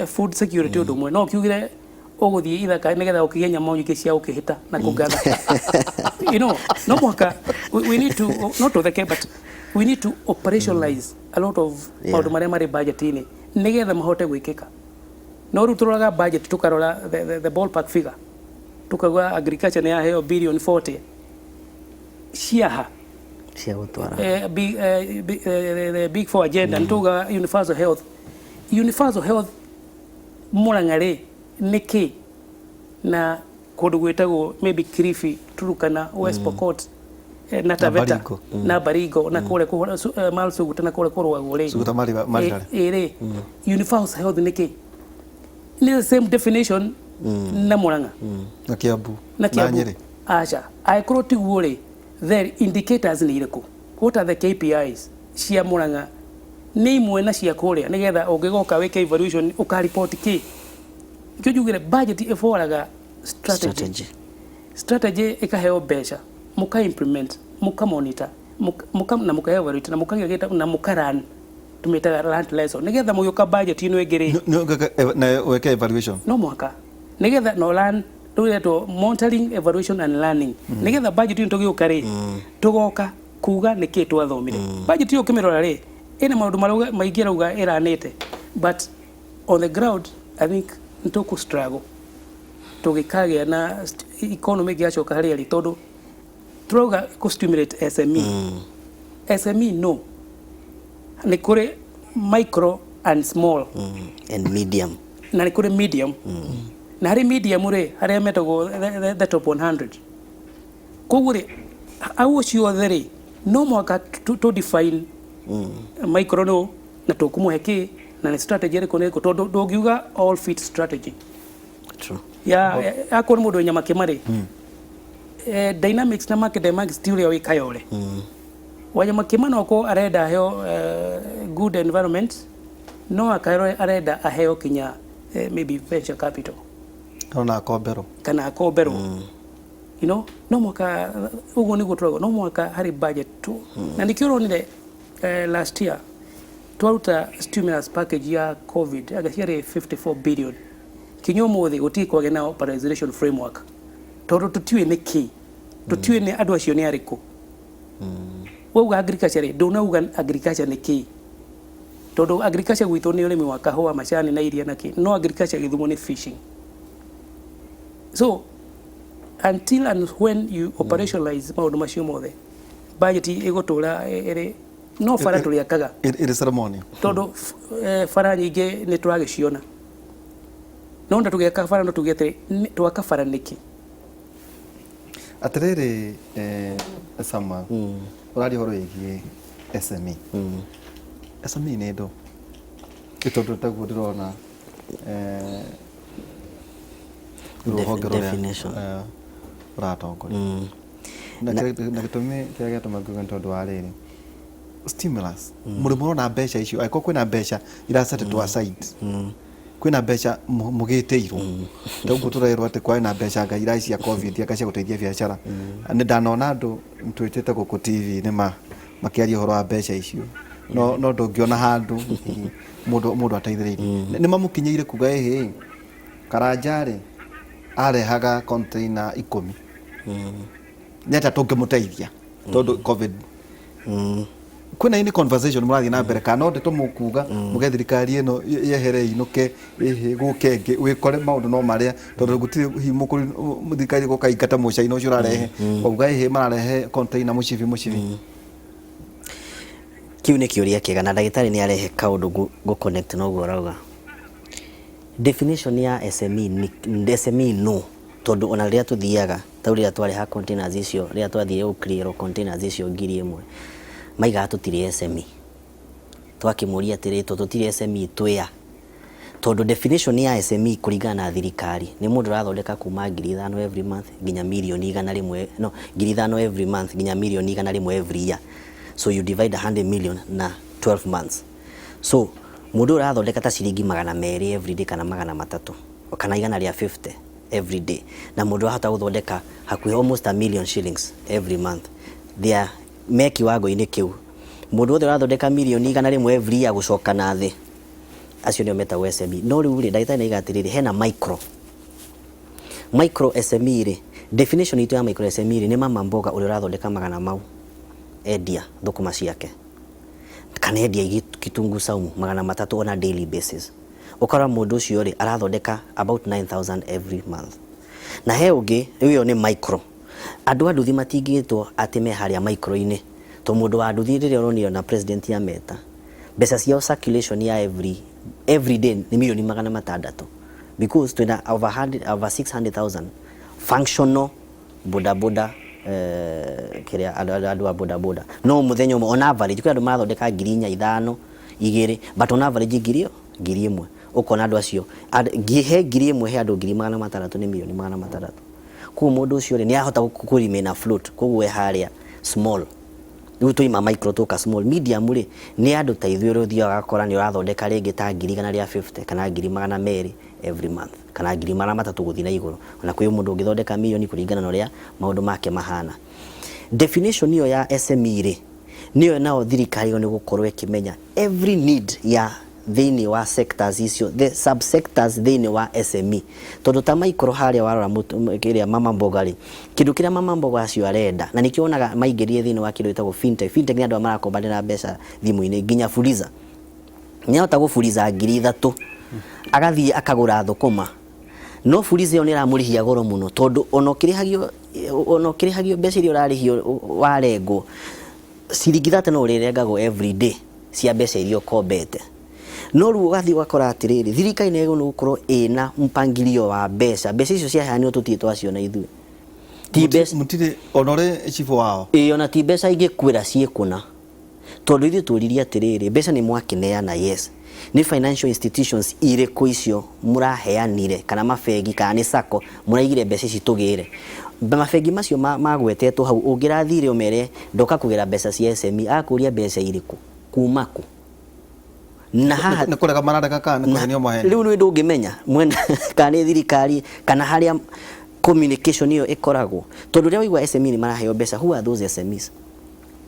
food security ũndũ ũmwe. No ũkiugire ũgũthiĩ ithaka nĩgetha ũkĩgĩe nyama nyingĩ cia ũkĩhĩta na kũgather. No mũhaka we need to not to the but we need to operationalize a lot of maũndũ marĩa marĩ budget-inĩ. Nĩgetha mahote gwĩkĩka. No rĩu tũroraga budget, tũkarora the ballpark figure, tukauga agriculture nĩ yaheo billion 40 ciaha cia gũtwara the big four agenda. Nĩ tuga universal health, universal health Murang'a rĩ nĩ kĩ na kũndũ gwĩtagwo maybe Kilifi, Turukana, West Pokot na Taveta. Baringo. Na Baringo na kũrĩa Mau Suguta na kũrĩa kũrũagwo rĩ. Suguta Marira. Ĩ rĩ, universal health nĩ kĩ? Nĩ the same definition na Murang'a na Kiambu na Kiambu? Nyĩrĩ. Aca, angĩkorwo tiguo rĩ, then indicators nĩ irĩkũ? What are the KPIs cia Murang'a? Nĩ imwe na cia kũrĩa, nĩgetha ũngĩgoka wĩke evaluation ũkaripoti kĩ? Nikĩo njugire budget ĩboraga strategy. Strategy. Strategy ĩkaheo mbeca, mũka implement, mũka monitor, na mũka evaluate na mũkagĩa na mũka run, tũmĩtaga learn lesson, nĩgetha mũgĩũka budget ĩno ĩngĩ rĩ, Na weke evaluation. No mwaka nigetha no learn, rĩu ĩretwo monitoring, evaluation and learning, nigetha budget ĩno tũgĩũka rĩ, tũgoka kuga nĩkĩ twathomire. Budget ĩyo ũkĩmĩrora rĩ, ĩna maũndũ marauga maingĩ ĩrauga ĩranĩte, but on the ground I think nĩtũkũ struggle tũgĩkagĩa na economy ĩngĩgacoka harĩa rĩ, tondũ tũrauga kũ stimulate SME. SME no nĩ kũrĩ micro and small and medium. Na nĩ kũrĩ medium, na harĩ medium rĩ, harĩa metagwo the top 100. Koguo rĩ, au ũcio othe rĩ, no mũhaka tũ define micro no na tũkũmũhe kĩ na nĩ strategy ĩrĩkũ nĩ ĩrĩkũ, tondũ ndũngiuga all fit strategy. True. Ya akorwo nĩ mũndũ wĩ Nyamakĩma rĩ, dynamics na market dynamics ti ũrĩa wĩ Kayole. Wanyamakĩma no ko arenda aheo good environment, no akarwo arenda aheo kinya maybe venture capital. Kana akomberwo. Kana akomberwo. No mwaka ũguo nĩguo tũrauga no mwaka harĩ budget tu. Na nĩkĩo ũronire last year twaruta stimulus package ya COVID anga ciarĩ 54 billion, kinya ũmũthĩ gũtirĩ kwagĩa na operationalization framework, tondũ tũtiũĩ nĩ kĩ, tũtiũĩ nĩ andũ acio nĩ arĩkũ. Wauga agriculture rĩ, ndũnauga agriculture nĩ kĩ, tondũ agriculture gwitũ nĩ ũrĩmi wa kahũa, macani na iria na kĩ, no agriculture Gĩthumo nĩ fishing. So until and when you operationalize maũndũ macio mothe, budget ĩgũtũra ĩrĩ no bara tũrĩakaga. Ĩrĩ ceremony. Tondũ bara nyingĩ nĩ tũragĩciona, no nda tũgĩaka bara no tuge atĩrĩ, twaka bara nĩkĩ? Atĩrĩrĩ, Samuel, ũraria ũhoro wĩgiĩ SME. SME nĩ ndũ? Nĩ tondũ taguo ndĩrona rũhonge rũrĩa Definition. Ũratongoria. Na gĩtũmi kĩrĩa gĩatũma ngiuge nĩ tondũ wa rĩrĩ, stimulus mũrĩ mũrona mbeca icio, angĩkorwo kwĩna mbeca irasetwo aside, kwĩna mbeca mũgĩtĩirwo, ta ũguo tũrerwo atĩ kwarĩ na mbeca nga irai cia COVID anga cia gũteithia biacara. Nĩ ndanona andũ twĩtĩte gũkũ TV nĩ makĩaria ũhoro wa mbeca icio, no ndũngĩona handũ hihi mũndũ ateithĩrĩirie. Nĩ mamũkinyĩire kuga ĩhĩ Karanja rĩ arehaga container 10, nĩ atĩa tũngĩmũteithia tondũ COVID kwĩna ini conversation mũrathiĩ na mbere, kana no ndeto mũkuga mũge thirikari ĩno yehere inũke ĩhĩ gũke ĩngĩ wĩkore maũndũ no marĩa, tondũ gũtirĩ hihi mũkũri thirikari gũka ingata mũcaina ũcio ũrarehe wauga ĩhĩ mararehe container mũcibi mũcibi? Kiu nĩ kĩũria kĩega na ndagĩtarĩ nĩ arehe kaũndũ ngũ connect na ũguo ũrauga. Definition ya SME nĩ SME no tondũ ona rĩrĩa tũthiaga ta rĩrĩa twareha containers icio, rĩrĩa twathire gũ clear containers icio 1000, maigaga tũtirĩ SME. Twakĩmũria atĩrĩ, to tũtirĩ SME twĩa? Tondũ definition ya SME kũringana na thirikari nĩ mũndũ ũrathondeka kuma 5,000 every month nginya mirioni 100, no 5,000 every month nginya mirioni 100 every year. So you divide 100 million na 12 months. So mũndũ ũyũ ũrathondeka ta ciringi 200 every day kana 300 kana 150 every day, na mũndũ ũrahota gũthondeka hakuhĩ almost a million shillings every month, they are me kiwango-inĩ kĩu. Mũndũ wothe ũrathondeka mirioni 100 every year gũcoka na thĩ, acio nĩo metagwo SME. No rĩu rĩ, ndagĩtarĩ nĩaiga atĩrĩrĩ, hena micro SME rĩ, definition itũ ya micro SME rĩ, nĩ mama mboga ũrĩa ũrathondeka magana mau endia thũkũma ciake. Kana endia kitunguu saumu 300 on a daily basis, ũkora mũndũ ũcio rĩ arathondeka about 9000 every month. Na he ũngĩ, ĩyo nĩ micro. Andũ a nduthi matingĩtwo atĩ me harĩa micro-inĩ, to mũndũ wa nduthi rĩrĩa ũronire na president ya meta mbeca ciao, circulation ya every day nĩ mirioni 600, because twĩna over 100, over 600,000 functional boda boda, kĩrĩa andũ a boda boda. No mũthenya ũmwe, on average, kwĩ andũ marathondeka 4,000, 5,000, 2,000, but on average ngiri ĩyo, 1,000. Ũkona andũ acio he 1,000 he andũ 600,000 nĩ mirioni 600. Koguo mũndũ ũcio rĩ nĩ arahota kũ remain afloat. Koguo we harĩa small, rĩu tũima micro tũka small. Medium rĩ nĩ andũ ta ithuĩ, ũrĩa ũthiaga ũgakora nĩ ũrathondeka rĩngĩ ta 150,000 kana 200,000 every month, kana 300,000 gũthiĩ na igũrũ. Ona kwĩ mũndũ ũngĩthondeka mirioni kũringana na ũrĩa maũndũ make mahana. Definition ĩyo ya SME rĩ nĩyo nao thirikari ĩyo nĩ gũkorwo ĩkĩmenya every need ya thĩinĩ wa sectors icio, the subsectors thĩinĩ wa SME. Tondũ ta micro harĩa warora kĩrĩa mama mboga rĩ, kĩndũ kĩrĩa mama mboga acio arenda, na nĩkĩo wonaga maingĩrire thĩinĩ wa kĩndũ gĩtagwo fintech. Fintech nĩ andũ arĩa marakombanĩra mbeca thimũ-inĩ. Nginya Fuliza nĩ ahota gũburiza 3,000, agathiĩ akagũra thũkũma, no Fuliza ĩyo nĩ ĩramũrĩhia goro mũno, tondũ ona ũkĩrĩhagio mbeca iria ũrarĩhio warengwo ciringi 30, no ũrĩrengagwo every day cia mbeca iria ũkombete. No rĩu ũgathiĩ ũgakora atĩrĩrĩ, thirikari nĩ yagĩrĩirwo nĩ gũkorwo ĩna mpangilio wa mbeca. Mbeca icio ciaheanirwo tũtirĩ twaciona ithuĩ, ti mbeca. Mũtirĩ ona ũrĩ cibũ wao. Ĩĩ, ona ti mbeca ingĩkwĩra ciĩkũna, tondũ ithuĩ tũririe atĩrĩrĩ, mbeca nĩ mwakĩneana, yes, nĩ financial institutions irĩkũ icio mũraheanire, kana mabengi kana nĩ sacco mũraigire mbeca ici tũgĩre? Mabengi macio magwetetwo hau, ũngĩrathire ũmere ndoka kũgĩra mbeca cia SME, akũria mbeca irĩkũ, kuma kũ? Na haha Nĩ kũrega mararega kana nĩ kũhenio maheni? Rĩu nĩ ndũngĩmenya mwena kana nĩ thirikari kana harĩa communication ĩyo ĩkoragwo, tondũ rĩrĩa waigua SME nĩ maraheo mbeca, who are those SMEs?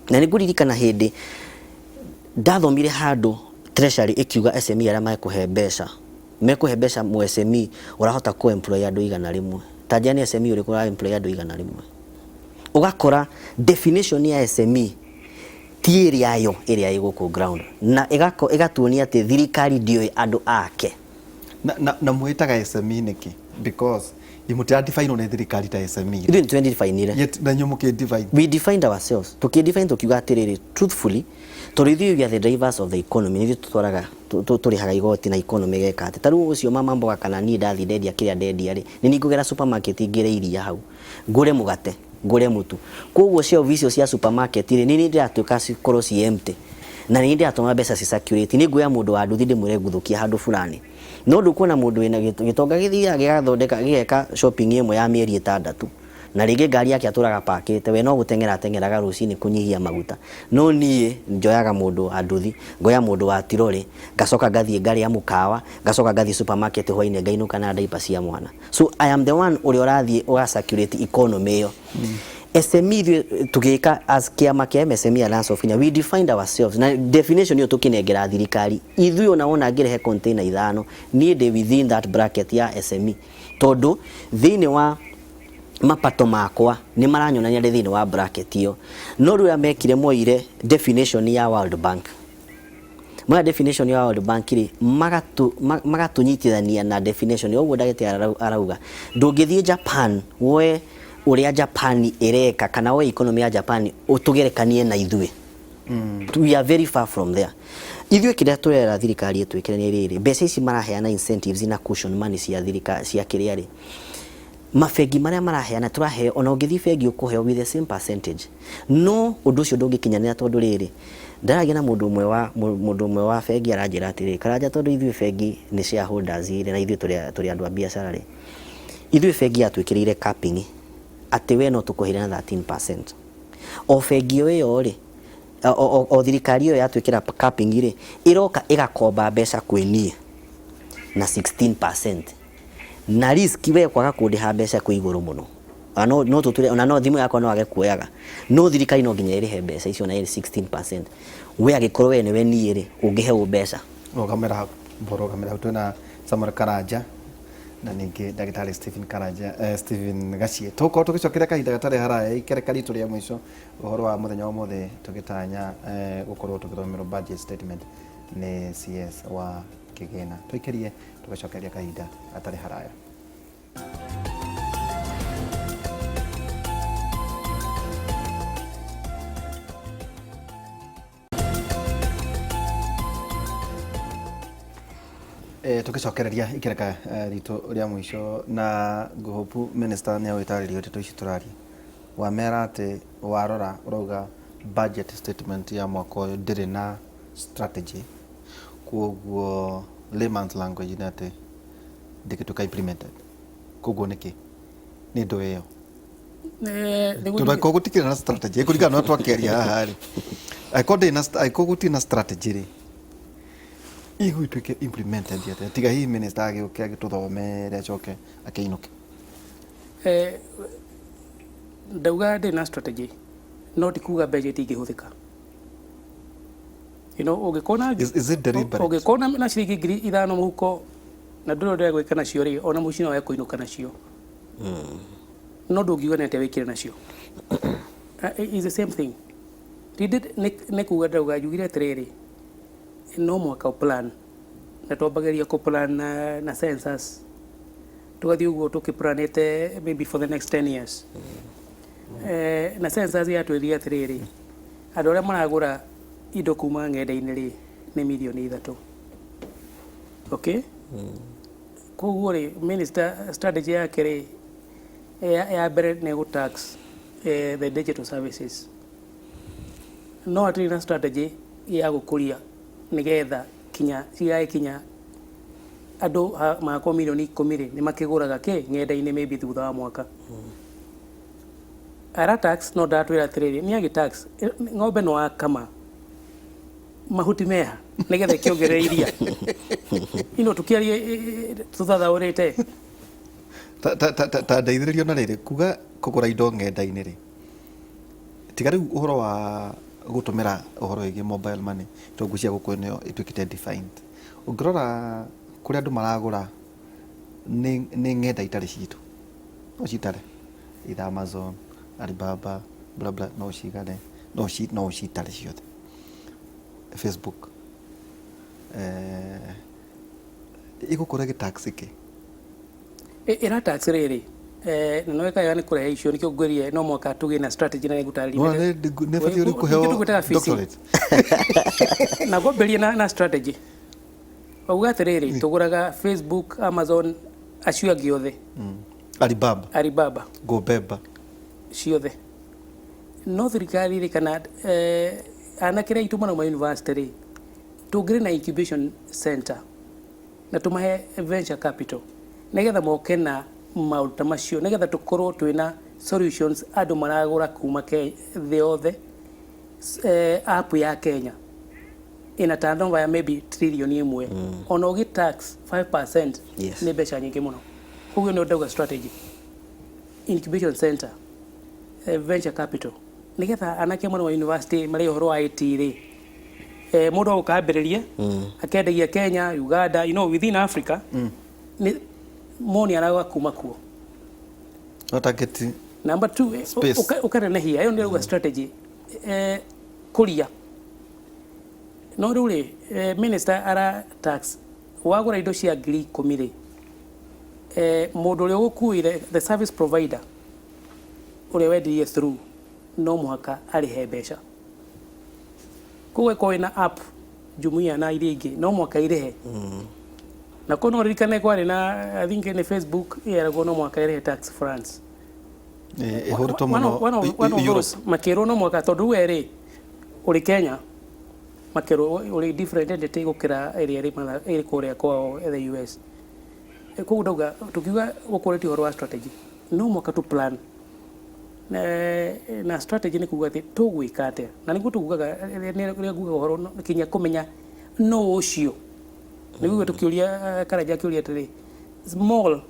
Na nĩ ngũririkana hĩndĩ ndathomire handũ treasury ĩkiuga SME arĩa mekũhe mbeca, mekũhe mbeca mu SME ũrahota kũ employ andũ 100. Ta njĩra nĩ SME ũrĩkũ ũra employ andũ 100? Ũgakora definition ya SME ti ĩrĩa yo ĩrĩa ĩ gũkũ ground, na ĩgatuonia atĩ thirikari ndĩũĩ andũ ake. Na mwĩtaga SME nĩkĩ? Because mũtira-define nĩ thirikari ta SME. Ithuĩ nĩ twedifinire. Yet na inyuĩ mũkĩ-define. We defined ourselves. Tukidefine tukiuga atĩrĩrĩ, truthfully, tondũ ithuĩ we are the drivers of the economy, nĩ ithuĩ tũtwaraga tũrĩhaga igoti na economy ĩgeka atĩ ta rĩu ũcio mama mboga kana niĩ ndathiĩ ndendia kĩrĩa ndendia rĩ, nĩ niĩ ngũgera supermarket ngĩre iria hau, ngũre mũgate, ngũre mũtu. Koguo shelf icio cia supermarket rĩ, nĩ niĩ ndĩratuĩka cikorwo ci empty, na nĩ niĩ ndĩratũma mbeca ci circulate. Nĩ nguoya mũndũ wa nduthi ndĩmwĩre nguthũkia handũ fulani, no ndũkuona mũndũ wĩna gĩtonga gĩthiaga gĩgathondeka gĩgeka shopping ĩmwe ya mĩeri 6, na rĩngĩ ngari yake atũraga pakĩte, we no gũteng'era ateng'eraga rũcinĩ kũnyihia maguta. No niĩ njoyaga mũndũ wa nduthi, ngoya mũndũ wa tirori, ngacoka ngathiĩ ngarĩa mũkawa, ngacoka ngathiĩ supermarket hwainĩ, ngainũka na diaper cia mwana. So I am the one ũrĩa ũrathiĩ ũga circulate economy ĩyo. SME ithuĩ tũgĩka as kĩama kĩa MSME Alliance of Kenya, we defined ourselves na definition ĩyo tũkĩnengera thirikari. Ithuĩ ona wona ngĩrehe container ithano, niĩ ndĩ within that bracket ya SME, tondũ thĩinĩ wa mapato makwa nĩ maranyonania ndĩ thĩinĩ wa bracket ĩyo. No rĩu mekire moire definition ya World Bank. Moya definition ya World Bank rĩ, magatũnyitithania na definition ĩyo. Ũguo ndagĩtarĩ arauga ndũngĩthiĩ Japan woe ũrĩa Japan ĩreka kana woe economy ya Japan ũtũgerekanie na ithuĩ. We are very far from there. Ithuĩ kĩrĩa tũrera thirikari ĩtwĩkĩre nĩ rĩrĩ, mbeca ici maraheana, incentives na cushion money cia thirikari cia kĩrĩa rĩ, mabengi marĩa maraheana, tũraheo, ona ũngĩthiĩ bengi ũkũheo with the same percentage, no ũndũ ũcio ndũngĩkinyanĩra, tondũ rĩrĩ, ndaragia na mũndũ ũmwe wa bengi, aranjĩra atĩrĩrĩ, Karanja, tondũ ithuĩ bengi nĩ shareholders rĩ, na ithuĩ tũrĩ andũ a biacara rĩ, ithuĩ bengi yatwĩkĩrĩire capping atĩ we no tũkũheire na 13%. O bengi o ĩyo rĩ, o thirikari ĩyo yatwĩkĩra capping rĩ, ĩroka ĩgakomba mbeca kwĩ niĩ na 16%, na risk we kwaga kũndĩha mbeca kwĩ igũrũ mũno. Ona no tũture, ona no thimũ yakwa no age kuoyaga, no thirikari no nginya ĩrĩhe mbeca icio na ĩrĩ 16%. We angĩkorwo we nĩwe niĩ rĩ, ũngĩheo mbeca. Rũgamĩra hau, rũgamĩra hau. Twĩna Samuel Karanja. Na ningĩ ndagĩtarĩ Stephen Karanja, Stephen Gachie. Tũgũkorwo tũgĩcokeria kahinda gatarĩ haraya ikereka ritũ rĩa mũico ũhoro wa mũthenya wa ũmũthĩ tũgĩtanya gũkorwo tũgĩthomerwo budget statement nĩ CS wa kĩgĩna. Tũikĩrie tũgacokeria kahinda gatarĩ haraya. Tũgĩcokereria ikereka ritũ rĩa mũico na ngũhopu minister nĩ agwĩtarĩria ndeto ici tũraria. Wamera atĩ warora ũrauga budget statement ya mwaka ũyũ ndĩrĩ na strategy, koguo layman's language nĩ atĩ ndĩngĩtuĩka implemented. Koguo nĩkĩ? Nĩ ndũĩ ĩyo. Tondũ angĩkorwo gũtikĩrĩ na strategy kũringana na ũrĩa twakĩaria haha rĩ, angĩkorwo ndĩrĩ na angĩkorwo gũtirĩ na strategy rĩ, ĩgũgĩtuĩke implemented atĩa tiga hihi minister agĩũke agĩtũthomere acoke akĩinũke. Ndauga ndĩrĩ na strategy no ti kuga mbeca itingĩhũthĩka. You know, ũngĩkorwo na Is it deliberate? Ũngĩkorwo na ciringi 5,000 mũhuko na ndũrĩ ũrĩa gwĩka nacio rĩ, ona mũciĩ no ekũinũka nacio. No ndũngiuga nĩ atĩa wĩkire nacio. It's the same thing. Nĩ kuga ndauga njugire atĩrĩrĩ, no mũhaka plan na twambagĩrĩria kũ plan na census tũgathiĩ ũguo tũkĩplanĩte maybe for the next 10 years. Na census yatwĩrire atĩrĩrĩ, andũ arĩa maragũra indo kuma ng'enda-inĩ rĩ nĩ mirioni 3. Okay? Koguo rĩ, minister strategy yake rĩ ya mbere nĩ gũ tax the digital services. No hatirĩ na strategy ya gũkũria nĩgetha kinya cigagĩkinya andũ magakorwo mirioni 10 rĩ nĩ makĩgũraga kĩ ng'enda-inĩ maybe thutha wa mwaka. Ara tax no ndatwĩra atĩrĩrĩ nĩ agĩ tax ng'ombe no akama mahuti meha nĩgetha ĩkĩongerere iria. Ino tũkĩarie tũthathaũrĩte. Ta ndeithĩrĩrio na rĩrĩ kuga kũgũra indo ng'enda-inĩ rĩ, tiga rĩu ũhoro wa gũtũmĩra ũhoro wĩgiĩ mobile money tondũ ngwĩciria gũkũ nĩyo ĩtuĩkĩte defined. Ũngĩrora kũrĩa andũ maragũra nĩ ng'enda itarĩ citũ, no citare either Amazon, Alibaba, bla bla, no cigane, no ũcitare ciothe. Facebook ĩgũkorwo ĩgĩ tax kĩ? Ĩra tax rĩrĩ, na nĩ weka wega nĩ kũrehe icio nĩkĩo ngwĩrire no mũhaka tũgĩe na strategy na nĩngũtarĩria. Nĩ batiĩ rĩu kũheo doctorate. Na ngwambĩrĩria na strategy. Wauga atĩrĩrĩ, tũgũraga Facebook, Amazon, acio angĩ othe. Alibaba. Alibaba. Gobeba. Ciothe. No thirikari rĩ kana anake arĩa aitũ marauma university rĩ, tũngĩrĩ na incubation center na tũmahe venture capital nĩgetha moke na maũndũ ta macio nĩgetha tũkorwo twĩna solutions andũ maragũra kuma thĩ yothe. App ya Kenya ĩna turnover ya maybe 1 trillion. Ona ũgĩ tax 5% nĩ mbeca nyingĩ mũno. Koguo nĩ ndauga strategy, incubation center, venture capital nĩgetha anake marauma university marĩ ũhoro wa IT rĩ, mũndũ agoka ambĩrĩrie akendagia Kenya, Uganda, you know, within Africa nĩ moni arauga kuma kuo. No target Number two, space. Ũkanenehia ĩyo nĩ rauga strategy, kũria no rĩu rĩ, minister ara tax wagũra indo cia 10,000 rĩ, mũndũ ũrĩa ũgũkuire, the service provider ũrĩa wendirie through, no mũhaka arĩhe mbeca. Koguo ĩkorwo ĩna app Jumia na iria ingĩ no mũhaka irĩhe. Na koguo no ririkane kwarĩ na, I think nĩ Facebook yeragwo no mũhaka ĩrĩhe tax France. Ĩhũrĩtwo mũno One of Europe. Those makĩrwo no mũhaka tondũ we rĩ ũrĩ Kenya, makĩrwo ũrĩ different entity gũkĩra ĩrĩa ĩrĩ kũrĩa kwao the US. Koguo ndauga tũkiuga gũkũrĩtie ũhoro wa strategy no mũhaka tũ plan na strategy nĩ kuga atĩ tũgwĩka atĩa na nĩguo tugaga rĩrĩa nguga ũhoro kinya kũmenya no ũcio nĩguo tũkĩũria Karanja akĩũria atĩrĩ small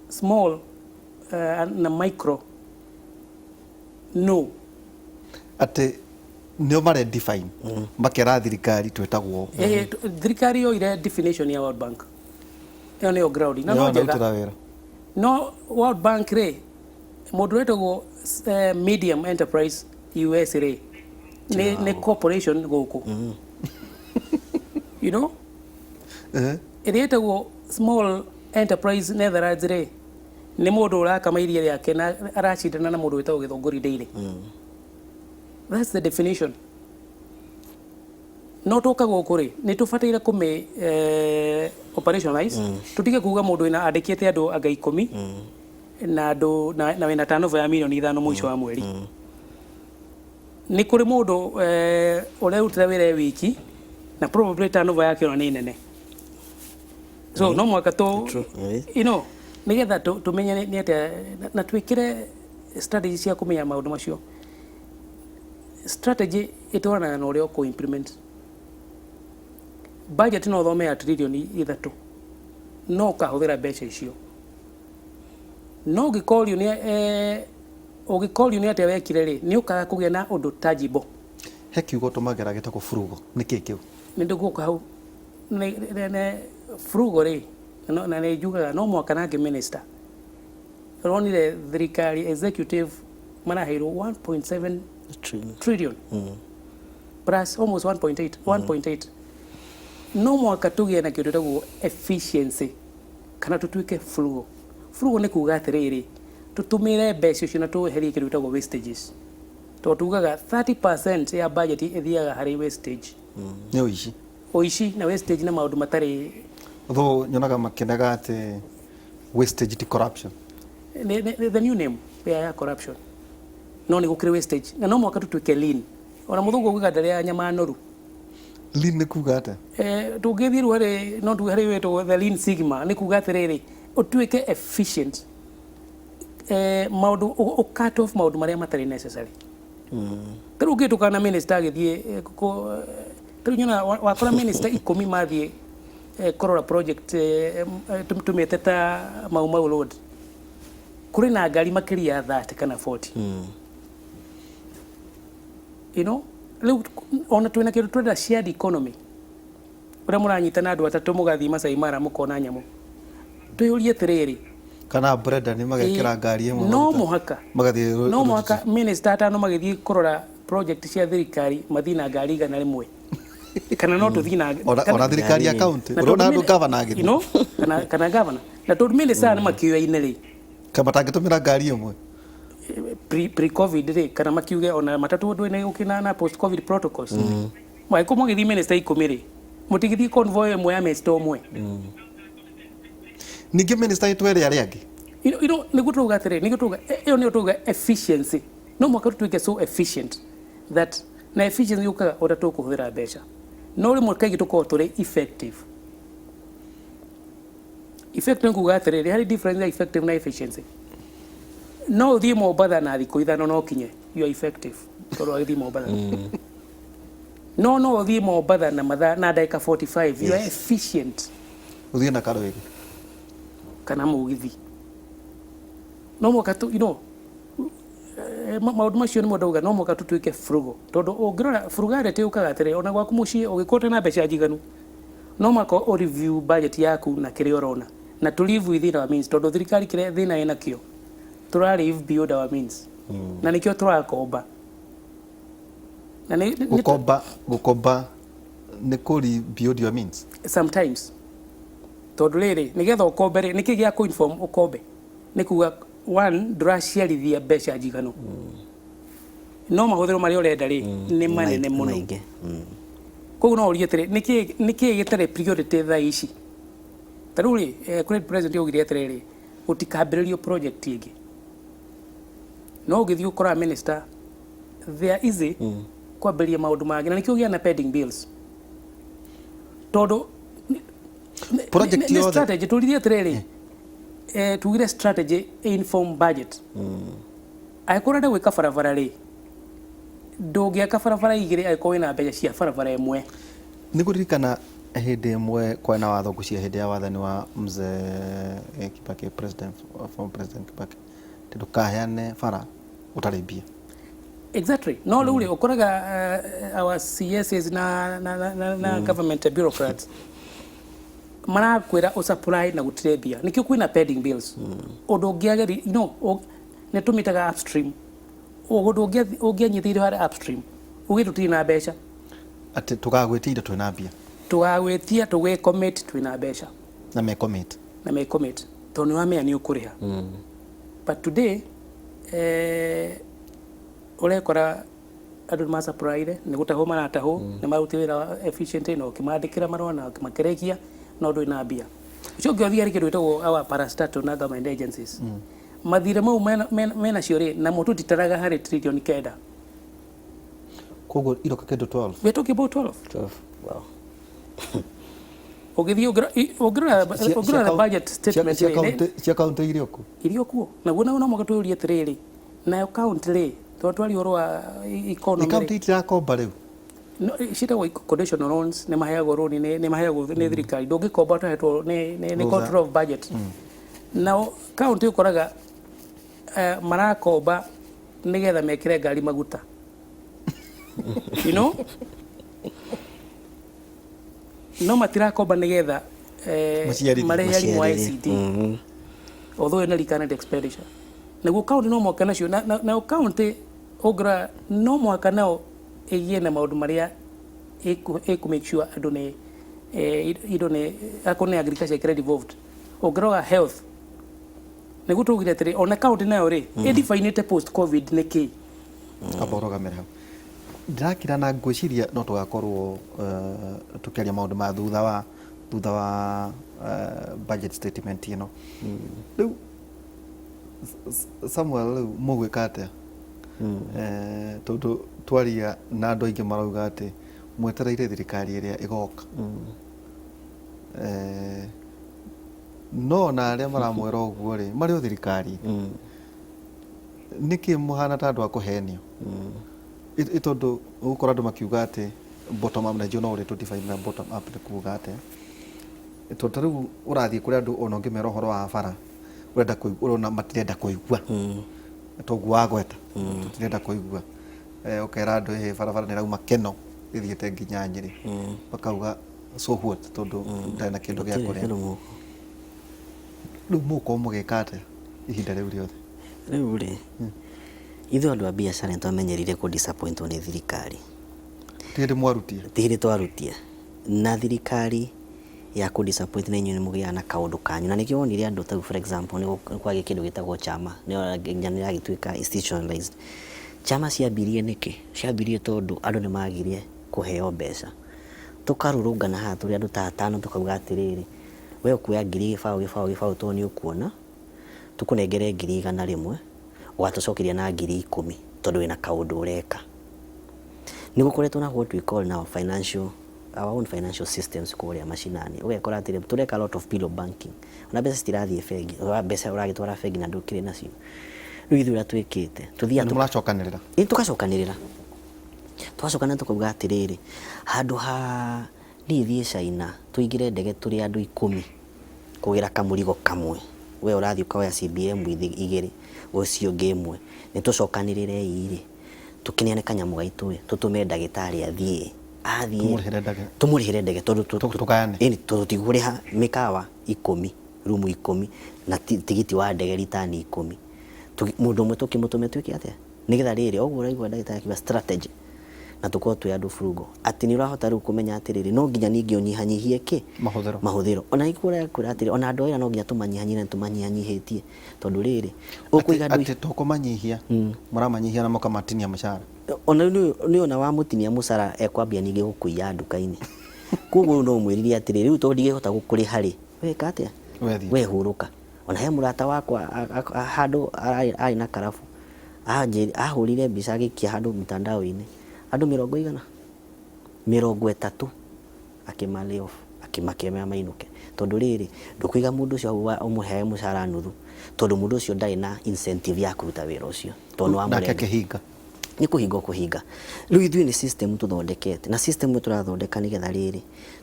small na micro no Atĩ nĩo mare define makera thirikari twĩtagwo. Thirikari yoire definition ya World Bank. Ĩyo nĩyo ground na no njega. Nĩyo wĩra. No World Bank rĩ, mũndũ wĩtagwo medium enterprise US rĩ, nĩ corporation gũkũ, you know, ĩrĩa ĩtagwo small enterprise Netherlands rĩ, nĩ mũndũ ũrakama iria rĩake na aracindana na mũndũ wĩtagwo Gĩthũngũri Daily. That's the definition. No tũka gũkũ rĩ, nĩ tũbataire kũmĩ operationalize, tũtige kuga mũndũ wĩna andĩkĩte andũ anga 10 na andũ na wĩna turnover ya mirioni 5 mũico wa mweri. Nĩ kũrĩ mũndũ ũrerutĩra wĩra e wiki na probably turnover yake ona nĩ nene, so no mũhaka tũ True. Nĩgetha tũmenye nĩ atĩa na twĩkĩre strategy cia kũmenya maũndũ macio. Strategy ĩtwaranaga na ũrĩa ũkũ implement budget. No ũthome ya 3 trillion no ũkahũthĩra mbeca icio, no ũngĩkorio nĩ ũngĩkorio nĩ atĩa wekire rĩ, nĩ ũkaga kũgĩa na ũndũ tangible. He kiugo tũmagĩra gĩtagwo frugal, nĩ kĩ kĩu? Nĩ ndĩgũka hau. Nĩ frugal rĩ, na nĩ njugaga no mũhaka nangĩ minister ronire thirikari executive maraheirwo 1.7 trillion plus almost 1.8, 1.8. No mũhaka tũgĩe na kĩndũ gĩtagwo efficiency kana tũtuĩke frugal. Frugal nĩ kuga atĩrĩrĩ, tũtũmĩre mbeca icio na tũeherie kĩndũ gĩtagwo wastages, tondũ tugaga 30% ya budget ĩthiaga harĩ wastage. Nĩ ũici. Ũici na wastage na maũndũ matarĩ. Although nyonaga makĩnega atĩ wastage ti corruption. Nĩ the new name ya corruption, no nĩ gũkĩrĩ wastage na no mũhaka tũtuĩke lean. Ona mũthũngũ augaga ndarĩa nyama noru. Lean nĩ kuga atĩa? Tũngĩthiĩ rĩu harĩ no tuge harĩ wĩtwo the lean sigma, nĩ kuga atĩrĩrĩ, ũtuĩke efficient, maũndũ ũ cut off maũndũ marĩa matarĩ necessary. Ta rĩu ũngĩtũkana na minister agĩthiĩ ta rĩu nyona wakora minister 10 mathiĩ kũrora project tũmĩte ta Mau Mau Road, kũrĩ na ngari makĩria ya 30 kana 40. Rĩu ona twĩna kĩndũ twenda shared economy, ũrĩa mũranyitana andũ atatũ mũgathiĩ Masai Mara mũkona nyamũ. Twĩyũrie atĩrĩrĩ, Kana brenda nĩ magekĩra ngari ĩmwe no maguta, mũhaka magathiĩ no mũhaka minister atano magĩthiĩ kũrora project cia thirikari mathiĩ na ngari 100 kana no tũthiĩ na Ona thirikari ya county na ũrona tondũ andũ gavana agĩthiĩ kana governor, na tondũ minister nĩ makĩoyaine rĩ, kama matangĩtũmĩra ngari ĩmwe. Pre covid rĩ, kana makiuge ona matatũ ndũ nĩ gũkĩ na post covid protocols, mwagĩkorwo mũgĩthiĩ minister 10 rĩ, mũtigĩthiĩ convoy ĩmwe ya minister ũmwe. Ningĩ minister itwere arĩa angĩ. Nĩguo turauga atĩrĩrĩ, nĩguo turauga ĩyo nĩyo turauga efficiency. No mũhaka tũtuĩke so efficient that na efficiency yũkaga ũrĩa tũkũhũthĩra mbeca, no rĩmwe kaingĩ tũkorwo tũrĩ effective. Effective nĩ kuga atĩrĩrĩ, harĩ difference ya effective na efficiency. No ũthiĩ Mombatha na thikũ 5 no ũkinye, you are effective tondũ wagĩthiĩ Mombatha. No ũthiĩ Mombatha na mathaa na ndagĩka 45, you are efficient. Ũthiĩ na karwĩgĩ. Kana mũgithi. No mũhaka tu maũndũ macio nĩmo ndauga no mũhaka tũtuĩke frugal, tondũ ũngĩrora frugality yũkaga atĩrĩ, ona gwaku mũciĩ ũngĩkorwo ũtarĩ na mbeca njiganu, no mũhaka ũ review budget yaku na kĩrĩa ũrona na to live within our means, tondũ thirikari kĩrĩa thĩna ĩnakĩo, tũra live beyond our means na nĩkĩo tũrakomba na Gũkomba nĩ kũri beyond your means. Sometimes, tondũ rĩrĩ, nĩgetha ũkombe rĩ, nĩkĩ gĩa kũ-inform ũkombe? Nĩ kuga one, ndũraciarithia mbeca njiganu, no mahũthĩro marĩa ũrenda rĩ, nĩ manene mũno. Maingĩ. Koguo no ũrie atĩrĩ, nĩkĩ gĩtarĩ priority thaa ici? Ta rĩu rĩ, kũrĩ president augire atĩrĩrĩ, gũtikambĩrĩrio project ĩngĩ, no ũgĩthiĩ ũkoraga minister they are easy kwambĩrĩria maũndũ mangĩ, na nĩkĩo gĩa na pending bills, tondũ Project nĩ yothe. Strategy tũririe atĩrĩrĩ, tugire strategy inform budget. Angĩkorwo ũrenda gwĩka barabara rĩ, ndũngĩaka barabara igĩrĩ angĩkorwo wĩna mbeca cia barabara ĩmwe. Nĩ ngũririkana hĩndĩ ĩmwe kwarĩ na watho ngũcia hĩndĩ ya wathani wa mzee Kibaki, president, former President Kibaki, atĩ ndũkaheane bara ũtarĩ mbia. Exactly. No rĩu rĩ, ũkoraga our CSs na government bureaucrats Marakwĩra ũsupply na gũtirĩ mbia, nĩkĩo kwĩna pending bills. Ũndũ ũngĩageri, nĩ tũmĩtaga upstream, ũndũ ũngĩanyitĩire harĩ upstream, uge tũtirĩ na mbeca. Atĩ tũgagwĩtia indo twĩna mbia. Tũgagwĩtia, tũgwĩ-commit twĩna mbeca. Na me-commit. Na me-commit tondũ nĩ wamenya nĩ ũkũrĩha. But today ũrekora andũ nĩ masupplyire, nĩ gũtahwo maratahwo, nĩ marutire wĩra efficiently na ũkĩmandĩkĩra marũa na makĩrĩkia, no ndũrĩ na mbia. Ũcio ũngĩ ũthiĩ harĩ kĩndũ gĩtagwo our parastatal na government agencies, mathirĩ mau menacio rĩ, namo tũtitaraga harĩ 9 trillion. Koguo iroka kĩndũ 12. We are talking about 12. 12, wow. Ũgĩthiĩ ũngĩrora ũngĩrora budget statement cia rĩ, cia kaunti iria kuo. Irio kuo naguo no mũhaka twĩyũrie atĩrĩrĩ, nayo kaunti rĩ, tondũ twaria ũhoro wa economy rĩ, Kaunti itirakomba rĩu? No, ciĩtagwo conditional loans, nĩ maheagwo loan, nĩ maheagwo nĩ thirikari. Ndũngĩkomba ũtahetwo nĩ Rũtha. Control of budget. Nao kaunti ũkoraga marakomba nĩgetha mekĩre ngari maguta, no matirakomba nĩgetha Maciarithie. marĩhe arimũ a Maciarithie. ICT, although ĩna recurrent expenditure. Naguo kaunti no mũhaka nacio nayo kaunti ũngĩrora no mũhaka nao ĩgĩe na maũndũ marĩa ĩkũ make sure andũ nĩ indo nĩ akorwo nĩ agriculture ĩkĩrĩ devolved. Ũngĩrora health, nĩguo tũgire atĩrĩ, ona kaunti nayo rĩ, ĩdefinĩte post COVID nĩ kĩ. Amba ũrũgamĩre hau, ndĩrakira na ngwĩciria no tũgakorwo tũkĩaria maũndũ ma thutha wa budget statement ĩno. Rĩu Samuel, rĩu mũgwĩka atĩa? Tondũ twaria na andũ aingĩ marauga atĩ mwetereire thirikari ĩrĩa ĩgoka. No na arĩa maramwĩra ũguo rĩ, marĩ o thirikari. Nĩkĩ mũhana ta andũ a kũhenio? Ĩ tondũ ũgũkora andũ makiuga atĩ bottom up, na njũĩ no ũrĩ tũ define na bottom up nĩ kuga atĩa. Tondũ ta rĩu ũrathiĩ kũrĩ andũ, ona ũngĩmera ũhoro wa bara, ũrenda kũigua, ũrona matirenda kũigua. Toguo wagweta tũtirenda kũigua. Ũkera andũ ĩ barabara nĩ ĩrauma Keno ĩthiĩte nginya Nyĩrĩ, makauga so what, tondũ ndarĩ na kĩndũ gĩa Gũtirĩ kũrĩa. kĩndũ mũhuko. Rĩu mũgũkorwo mũgĩka atĩa ihinda rĩu rĩothe? Rĩu rĩ, ithuĩ andũ a biacara nĩ twamenyerire kũ disappointwo nĩ thirikari. Ti hĩndĩ mwarutie. Ti hĩndĩ twarutia na thirikari ya kũ disappoint, na inyuĩ nĩ mũgĩaga na kaũndũ kanyu, na nĩkĩo wonire andũ tau, for example, nĩ kwagĩa kĩndũ gĩtagwo chama, nĩ nginya nĩ yagĩtuĩka institutionalized. Chama ciambirie nĩkĩ? Ciambirie tondũ andũ nĩ magire kũheo mbeca. Tũkarũrũngana haha tũrĩ andũ ta atano, tũkauga atĩrĩrĩ, we ũkuoya ngiri gĩbaũ gĩbaũ gĩbaũ, tondũ nĩ ũkuona tũkũnengere 100,000, ũgatũcokeria na 10,000, tondũ wĩna kaũndũ ũreka. Nĩ gũkoretwo na what we call now financial, our own financial systems kũrĩa macinani. Ũgekora atĩrĩ, tũreka a lot of pillow banking, ona mbeca citirathiĩ bengi. Mbeca ũragĩtwara bengi na ndũkĩrĩ nacio. Rĩu ithuĩ ũrĩa twĩkĩte, tũthiaga Nĩ mũracokanĩrĩra. Ĩ, tũgacokanĩrĩra tũkauga atĩrĩrĩ, handũ ha niĩ thiĩ China tũingĩre ndege tũrĩ andũ 10 kũgĩra kamũrigo kamwe, we ũrathiĩ ũkoya CBM igĩrĩ, ũcio ũngĩ ĩmwe, nĩ tũcokanĩrĩre rĩ, tũkĩneane kanyamũ gaitũ ĩ, tũtũme ndagĩtarĩ athiĩ athiĩ. Tũmũrĩhĩre ndege. Tũmũrĩhĩre ndege tondũ Tũgayane. Ĩni, tondũ tũtikũrĩha mĩkawa 10, rumu 10 na tigiti wa ndege ritani 10. Mũndũ ũmwe tũkĩmũtũme twĩke atĩa, nĩgetha rĩrĩ ũguo ũraigua ndagĩtarĩ akiuga strategy, na tũkorwo twĩ andũ frugal, atĩ nĩ ũrahota rĩu kũmenya atĩrĩrĩ, no nginya ningĩ ũnyihanyihie kĩ? Mahũthĩro. Mahũthĩro. Ona ningĩ kwĩra atĩrĩ, ona andũ a wĩra no nginya tũmanyihanyihie, na tũmanyihanyihĩtie, tondũ rĩrĩ ũkũiga andũ Atĩ to kũmanyihia mũramanyihia na mũkamatinia mũcara. Ona rĩu nĩ ona wamũtinia mũcara, ekwambia ningĩ gũkũiya nduka-inĩ. Koguo no ũmwĩrire atĩrĩ, rĩu tondũ ndigĩhota gũkũrĩha rĩ, weka atĩa? Wethiĩ. We hurũka. Ona he mũrata wakwa handũ arĩ na karabu, ahũrire mbica agĩikia handũ mtandao-inĩ, andũ mĩrongo igana 30 akĩma lay off, akĩmakĩmera mainũke, tondũ rĩrĩ ndũkũiga mũndũ ũcio hau ũmũheage mũcara nuthu, tondũ mũndũ ũcio ndarĩ na incentive ya kũruta wĩra ũcio, tondũ nĩ Nake wamũrenga. Akĩhinga. Nĩ kũhinga ũkũhinga. Rĩu ithuĩ nĩ system tũthondekete, na system ĩyo tũrathondeka nĩgetha rĩrĩ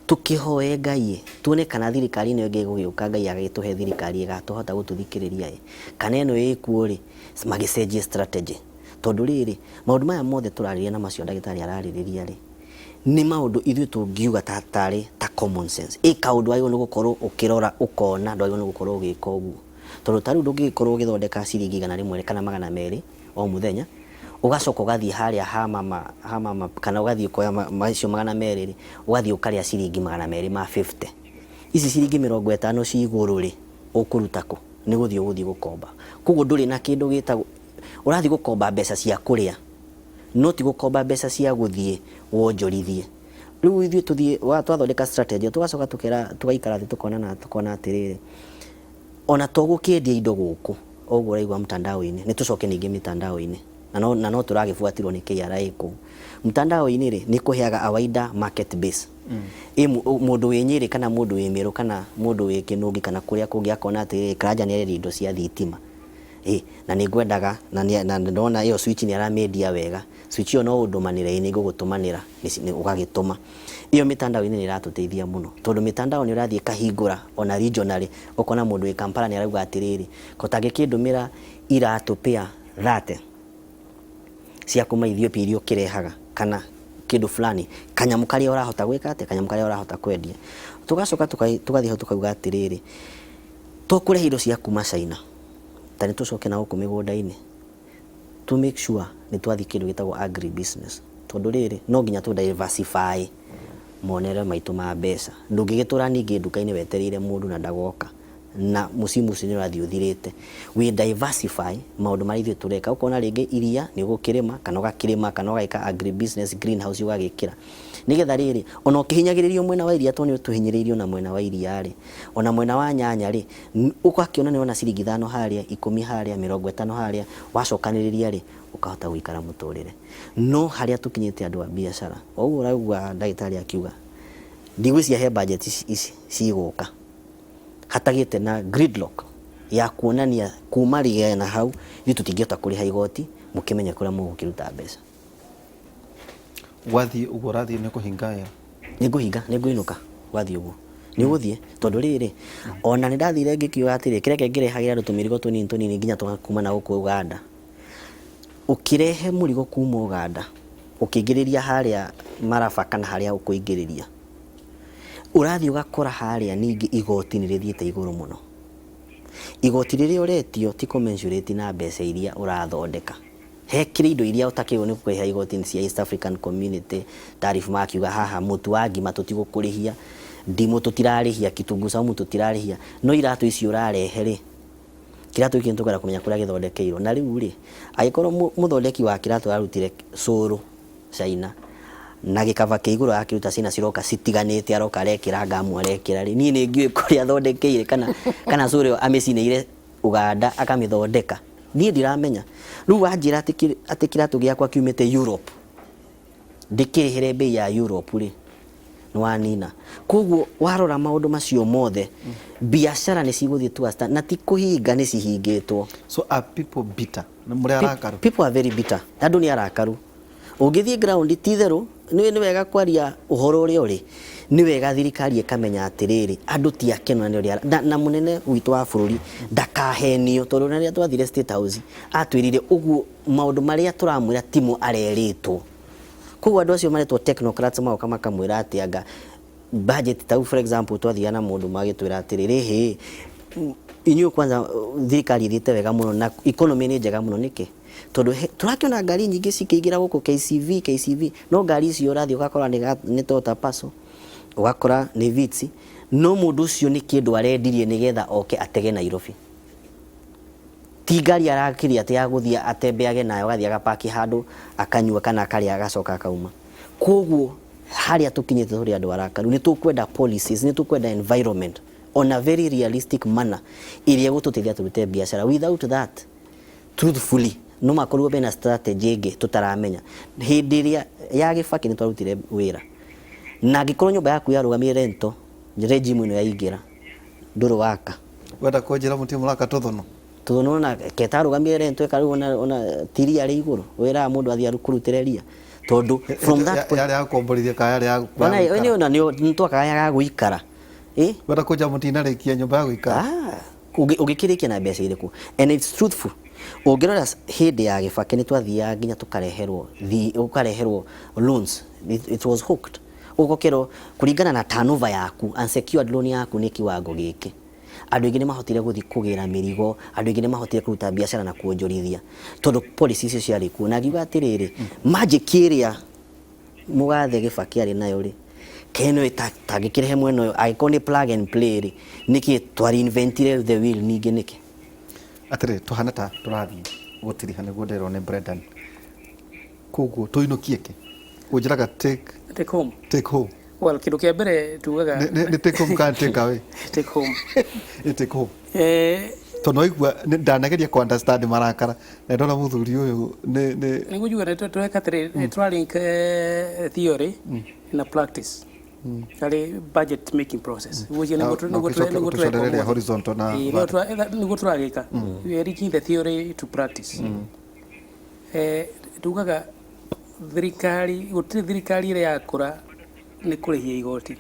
tũkĩhoe Ngai tuone kana thirikari ĩno ĩngĩ ĩgũgĩũka, Ngai agĩtũhe thirikari ĩgatũhota gũtũthikĩrĩria ĩ, kana ĩno ĩkuo rĩ, magĩcenjie strategy, tondũ rĩrĩ maũndũ maya mothe tũrarĩrĩria na macio ndagĩtarĩ ararĩrĩria rĩ, Nĩ maũndũ ithuĩ tũngiuga ta tarĩ ta common sense. Ĩ kaũndũ wagĩrĩirwo nĩ gũkorwo ũkĩrora ũkona ndwagĩrĩirwo nĩ gũkorwo ũgĩka ũguo. Tondũ ta rĩu ndũngĩgĩkorwo ũgĩthondeka ciringi 100 kana 200 o mũthenya, ũgacoka ũgathiĩ harĩa ha mama, ha mama kana ũgathiĩ ũkoya macio 200 rĩ, ũgathiĩ ũkarĩa ciringi 250. Ici ciringi 50 ci igũrũ rĩ, ũkũruta kũ? Nĩ gũthiĩ ũgũthiĩ gũkomba. Koguo ndũrĩ na kĩndũ gĩtagwo, ũrathiĩ gũkomba mbeca cia kũrĩa, no ti gũkomba mbeca cia gũthiĩ wonjorithie. Rĩu ithuĩ tũthiĩ, twathondeka strategy tũgacoka tũkera, tũgaikara thĩ tũkonana tũkona atĩrĩrĩ, ona to gũkĩendia indo gũkũ, o ũguo ũraigua mtandao-inĩ, nĩ tũcoke ningĩ mitandao-inĩ, na no tũragĩbuatirwo nĩ KRA kũu. Mtandao-inĩ rĩ, nĩ ĩkũheaga a wider market base. Ĩ mũndũ wĩ Nyĩrĩ kana mũndũ wĩ Mĩrũ kana mũndũ wĩ Kĩnũngi kana kũrĩa kũngĩ akona atĩrĩrĩ, Karanja nĩ arendia indo cia thitima. Ĩ, na nĩ ngwendaga, na nĩ, na ndona ĩyo switch nĩ aramĩendia wega, switch ĩyo no ũndũmanĩre, ĩ nĩ ngũgũtũmanĩra, ũgagĩtũma. Ĩyo mĩtandao-inĩ nĩ ĩratũteithia mũno, tondũ mĩtandao nĩ ũrathiĩ ĩkahingũra ona regionally, ũkona mũndũ wĩ Kampala nĩ arauga atĩrĩrĩ, ko tangĩkĩndũmĩra iratũ pair 30 cia kuma Ethiopia iria ũkĩrehaga, kana kĩndũ fulani, kanyamũ karĩa ũrahota gwĩka atĩa, kanyamũ karĩa ũrahota kwendia. Tũgacoka tũgathiĩ hau tũkauga atĩrĩrĩ, to kũrehe indo cia kuma China, ta nĩ tũcoke na gũkũ mĩgũnda-inĩ, to make sure nĩ twathiĩ kĩndũ gĩtagwo agri business, tondũ rĩrĩ, no nginya tũ diversify monere maitũ ma mbeca. Ndũngĩgĩtũra ningĩ nduka-inĩ wetereire mũndũ na ndagoka, na mũciĩ ũcio nĩ ũrathiĩ ũthirĩte. We diversify maũndũ marĩa ithuĩ tũreka, ũkona rĩngĩ iria nĩ ũgũkĩrĩma, kana ũgakĩrĩma, kana ũgagĩka agri business greenhouse ũgagĩkĩra. Nĩgetha rĩrĩ, ona ũkĩhinyagĩrĩrio mwena wa iria tondũ nĩ ũtũhinyĩrĩirio na mwena wa iria rĩ, ona mwena wa nyanya rĩ, ũgakĩona nĩ wona ciringi 5 harĩa, 10 harĩa, 50 harĩa, wacokanĩrĩria rĩ, ũkahota gũikara mũtũrĩre. No harĩa tũkinyĩte andũ a biacara, o ũguo ũraigua ndagĩtarĩ akiuga, ndigwĩciria he budget ici cigũka hatagĩte na gridlock ya kuonania kuma rĩgĩa na hau ithuĩ tũtingĩhota kũrĩha igoti, mũkĩmenye kũrĩa mũgũkĩruta mbeca. Gwathiĩ ũguo ũrathiĩ nĩ kũhinga wĩra? Nĩ ngũhinga, nĩ ngũinũka gwathiĩ ũguo. Nĩ ũgũthiĩ tondũ rĩrĩ, ona nĩ ndathire ngĩkiuga atĩrĩ, kĩreke ngĩrehagĩra andũ tũmĩrigo tũnini tũnini nginya tũgakuma na gũkũ Uganda. Ũkĩrehe mũrigo kuma Uganda, ũkĩingĩrĩria harĩa Maraba kana harĩa ũkũingĩrĩria, ũrathiĩ ũgakora harĩa ningĩ igoti nĩ rĩthiĩte igũrũ mũno. Igoti rĩrĩa ũretio ti commensurate na mbeca iria ũrathondeka. Hekĩrĩ indo iria ũtakĩrĩirwo nĩ kũrĩha igoti cia East African Community tariff, makiuga haha mũtu wa ngima tũtigũkũrĩhia, ndimũ tũtirarĩhia, kitunguu saumu tũtirarĩhia, no iratũ ici ũrarehe rĩ, kĩratũ gĩkĩ nĩtũkwenda kũmenya kũrĩa gĩthondekeirwo. Na rĩu rĩ, angĩkorwo mũthondeki wa kĩratũ ararutire cũrũ China na gĩkaba kĩa igũrũ arakĩruta China, ciroka citiganĩte, aroka arekĩra ngamu arekĩra rĩ, niĩ nĩ ngĩũĩ kũrĩa athondekeire kana cũrũ ĩyo amĩcinĩire Uganda akamĩthondeka, niĩ ndiramenya. Rĩu wanjĩra atĩ kĩratũ gĩakwa kiumĩte Europe ndĩkĩrĩhĩre mbei ya Europe rĩ, nĩ wanina. Koguo warora maũndũ macio mothe, biacara nĩ cigũthiĩ to a stand, na ti kũhinga nĩ cihingĩtwo. So are people bitter? Nĩ mũrĩ arakaru? People are very bitter. Andũ nĩ arakaru. Ũngĩthiĩ ground ti itherũ, nĩ wega kwaria ũhoro ũrĩa ũrĩ. Nĩ wega thirikari ĩkamenya atĩrĩrĩ, andũ ti akenu na nĩ ũrĩa na mũnene witũ wa bũrũri ndakahenio, tondũ rĩrĩa twathire State House atwĩrire ũguo maũndũ marĩa tũramwĩra timo arerĩtwo. Koguo andũ acio maretwo technocrats magoka makamwĩra atĩ anga budget tau, for example, twathiaga na mũndũ magĩtwĩra atĩrĩrĩ, hĩ inyuĩ kwanza thirikari ĩthiĩte wega mũno na economy nĩ njega mũno nĩkĩ? Tondũ tũrakĩona ngari nyingĩ cikĩingĩra gũkũ KCV, KCV, no ngari icio ũrathiĩ ũgakora nĩ Toyota Passo, ũgakora nĩ Vitz, no mũndũ ũcio nĩ kĩndũ arendirie nĩgetha oke atege Nairobi. Ti ngari arakĩria atĩ ya gũthiĩ atembeage nayo, agathiĩ agapaki handũ akanyua kana akarĩa agacoka akauma. Koguo harĩa tũkinyĩte tũrĩ andũ arakaru, nĩ tũkwenda policies, nĩ tũkwenda environment on a very realistic manner ĩrĩa ĩgũtũteithia tũrute biacara. Without that, truthfully, no makorwo mena strategy ĩngĩ tũtaramenya. Hĩndĩ ĩrĩa ya Gĩbakĩ nĩ twarutire wĩra, na angĩkorwo nyũmba yaku yarũgamire rento regime ĩno yaingĩra, ndũrĩ waka. Wenda kũnjĩra mũtirĩ mũraka tũthũnũ? Tũthũnũ ona ketarũgamire rento ĩkarĩhwo ona ti ria rĩ igũrũ, wĩraga mũndũ athiĩ kũrutĩre ria, tondũ from that point yarĩ ya gũkomborithia kana yarĩ ya ona gũikara? Ona nĩ twakaga ya gũikara. Wenda kũnjĩra mũtinarĩkia nyũmba ya gũikara? Ũngĩkĩrĩkia na mbeca irĩkũ? And it's truthful. Ũngĩrora hĩndĩ ya Gĩbakĩ nĩ twathiaga nginya tũkareherwo ũkareherwo loans, it was hooked. Ũgokĩrwo kũringana na turnover yaku, unsecured loan yaku nĩ kiwango gĩkĩ. Andũ aingĩ nĩ mahotire gũthiĩ kũgĩra mĩrigo, andũ aingĩ nĩ mahotire kũruta biacara na kuonjorithia tondũ policy icio ciarĩ kuo. Na ngiuga atĩrĩrĩ, magic ĩrĩa mũgathe Gĩbakĩ arĩ nayo rĩ, kaĩ no tangĩkĩrehe mwena ũyũ, angĩkorwo nĩ plug and play rĩ, nĩkĩ twa reinventire the wheel ningĩ nĩkĩ? Atĩrĩ, tũhana ta tũrathiĩ gũtiriha nĩguo nderwo nĩ Brendan. Koguo tũinũkie kĩ? Ũnjĩraga take Take home. Take home. Well, kĩndũ kĩa mbere tugaga Nĩ take home kana take away? Take home. Nĩ take home. Tondũ waigua ndanageria kũ understand marakara na ndona mũthuri ũyũ nĩ Nĩguo njuga nĩ tũreka atĩrĩ, nĩ tũralink theory na practice harĩ budget making process. Nĩguo Na ũgĩcoke nĩguo tũreka ũtũcorereria ũmũthĩ. horizontal na Ĩĩ, vertical. Nĩguo tũragĩka. We are linking the theory to practice. Tugaga thirikari, gũtirĩ thirikari ĩrĩa yakũra nĩ kũrĩhia igoti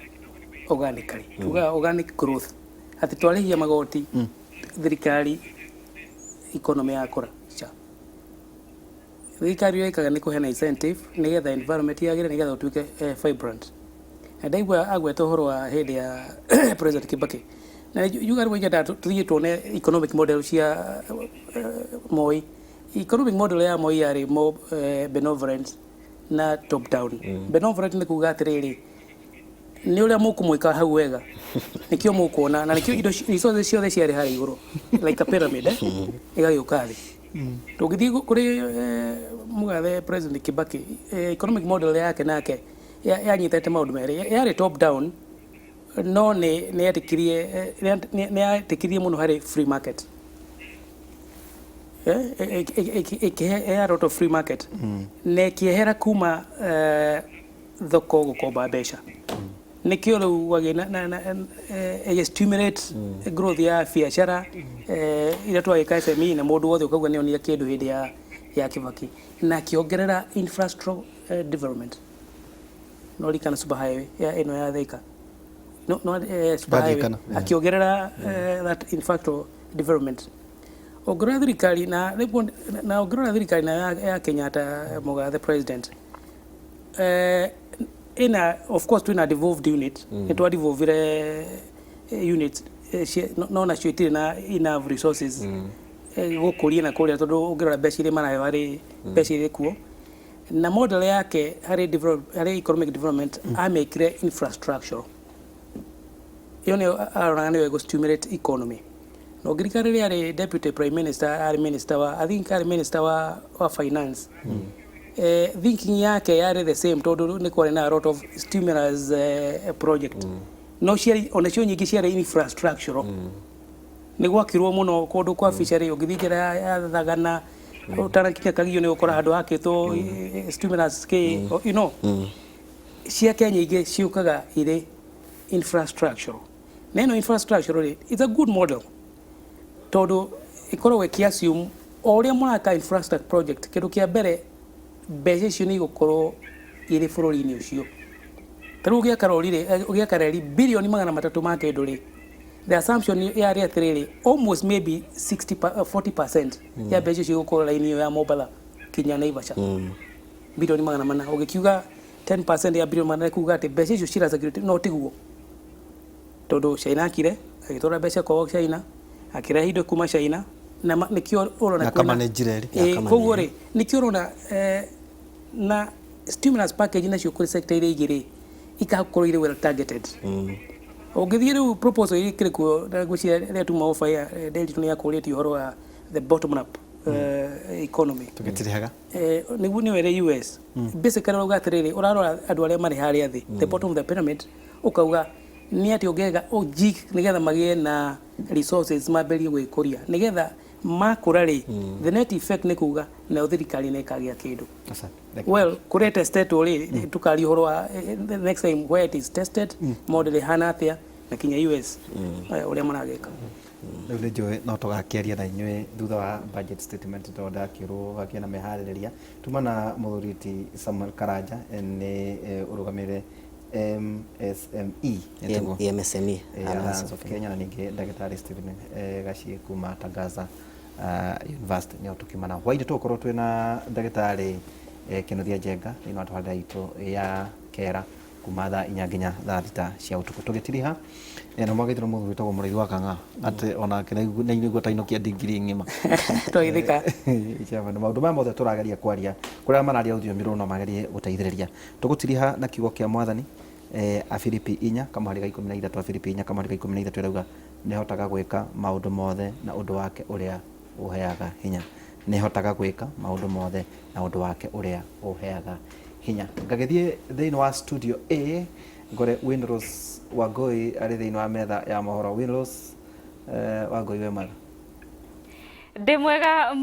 organically. Tugaga organic growth. Atĩ twarĩhia magoti thirikari economy yakũra. Ca. Thirikari ĩrĩa ĩkaga nĩ kũheana incentive nĩgetha environment yagĩre, nĩgetha ũtuĩke vibrant. Na ndaigua agweta ũhoro wa hĩndĩ ya President Kibaki. Na njuga rĩmwe nyendaga tũthiĩ tuone economic model cia Moi. Economic model ya Moi yarĩ more benevolent na top down. Benevolent nĩ kuga atĩrĩrĩ, nĩ ũrĩa mũkũmwĩka hau wega nĩkĩo mũkuona, na nĩkĩo indo resources ciothe ciarĩ harĩa igũrũ like a pyramid, ĩgagĩũka thĩ. Tũngĩthiĩ kũrĩ mũgathe President Kibaki, economic model yake nake yanyitĩte maũndũ merĩ. Yarĩ top down, no nĩ yetĩkirie nĩ yetĩkirie mũno harĩ free market. Ĩkĩhe a lot of free market na ĩkĩehera kuma thoko gũkomba mbeca. Nĩkĩo rĩu wagĩ na ĩgĩ stimulate growth ya biacara iria twagĩka SME, na mũndũ wothe ũkauga nĩ onire kĩndũ hĩndĩ ya Kibaki, na akĩongerera infrastructure development. No ririkana super highway ya ĩno ya Thika, no super highway. Ndarikana, yeah. Akĩongerera that infrastructure development. Ũngĩrora thirikari na rĩmwe na ũngĩrora thirikari na ya Kenyatta, mũgathe president, ina of course twina devolved unit, nĩ twa devolvire unit no nacio itirĩ na enough resources gũkũria na kũrĩa, tondũ ũngĩrora mbeca iria maraheo harĩ mbeca iria kuo na model yake harĩ develop, harĩ economic development, amĩkire infrastructure. Ĩyo nĩyo aronaga nĩyo ĩgũ stimulate economy. Na ũngĩririkana rĩrĩa arĩ deputy prime minister, arĩ minister wa, I think arĩ minister wa finance, thinking yake yarĩ the same, tondũ nĩ kwarĩ na a lot of stimulus project, no ciarĩ onacio nyingĩ ciarĩ infrastructural. Nĩ gwakirwo mũno kũndũ kwa fishery. Ũngĩthiĩ njĩra ya Thagana ũtanakinya Kagio, nĩ ũgũkora handũ hakĩtwo stimulus kĩ ciake nyingĩ ciũkaga irĩ infrastructural. Na ĩno infrastructural rĩ, it's a good model tondũ ĩkoragwo ĩkĩ assume o ũrĩa mũraka infrastructure project, kĩndũ kĩa mbere mbeca icio nĩ igũkorwo irĩ bũrũri-inĩ ũcio. Ta rĩu ũgĩaka rori rĩ, ũgĩaka reri 300 bilioni ma kĩndũ rĩ, the assumption yarĩ atĩrĩrĩ, almost maybe 60 40% ya mbeca icio igũkorwo raini ĩyo ya Mombatha kinya Naivasha. 400 bilioni, ũgĩkiuga 10% ya 400 bilioni, kuga atĩ mbeca icio cira security. No tiguo, tondũ China akire agĩtwara mbeca kwao China, akĩrehe indo kuma China, na nĩkĩo ũrona Na kwĩna- akamanage reri. Ĩĩ, koguo rĩ, nĩkĩo ũrona na stimulus package nacio kũrĩ sector iria igĩrĩ ikakorwo irĩ well targeted. Ũngĩthiĩ rĩu proposal iria ikĩrĩ kuo, na ngwĩciria rĩrĩa tuma offer ya Nderitu nĩ yakũrĩtie ũhoro wa the bottom up economy. Tũgĩtirihaga. Nĩguo nĩyo ĩrĩ US. Basically ũrauga atĩrĩrĩ, ũrarora andũ arĩa marĩ harĩa thĩ, the bottom of the pyramid, ũkauga nĩ atĩ ũngĩga ũjig nĩgetha magĩe na resources mambĩrĩrie gwĩkũria, nĩgetha makũra rĩ, the net effect nĩ kuga nayo thirikari nĩ ĩkagĩa kĩndũ. Asante. Thank you. Well, kũrĩa testetwo rĩ, tukaria ũhoro wa the next time where it is tested, model ĩhana atĩa, na kinya US ũrĩa maragĩka. Rĩu nĩ njũĩ no tũgakĩaria na inyuĩ thutha wa budget statement, tondũ ndakĩrwo gakĩona meharĩrĩria. Tuma na mũthuri ti Samuel Karanja, nĩ ũrũgamĩrĩre MSME etagwo. MSME Alliance of Kenya, na ningĩ ndagĩtarĩ Stephen Gachie kuma Tangaza. University nĩo tũkiuma nao. Hwainĩ tũgũkorwo twĩna ndagĩtarĩ Kĩnuthia Njenga thĩinĩ wa tabarĩra itũ ya kera kuma thaa 4 nginya thaa 6 cia ũtukũ. Tũgĩtiriha na mwagĩthirwo mũthuri wĩtagwo Mũrĩithi wa Kang'a atĩ onake nĩaigua tainũkia ndingiri ng'ima. Twageithĩka. Chairman, maũndũ maya mothe tũrageria kwaria kũrĩa mararia rũthiomi rũrũ no magerie gũteithĩrĩria. Tũgũtiriha na kiugo kĩa Mwathani, Afilipi 4 kamũhari ga 13, Afilipi 4 kamũhari ga 13 ĩrauga nĩhotaga gwĩka maũndũ mothe na ũndũ wake ũrĩa ũheaga hinya. Nĩhotaga gwĩka maũndũ mothe na ũndũ wake ũrĩa ũheaga hinya. Ngagĩthiĩ thĩinĩ wa studio A ngore Winrose Wangũi arĩ thĩinĩ wa metha ya mohoro. Winrose Wangũi, wĩ mwega? Ndĩ mwega.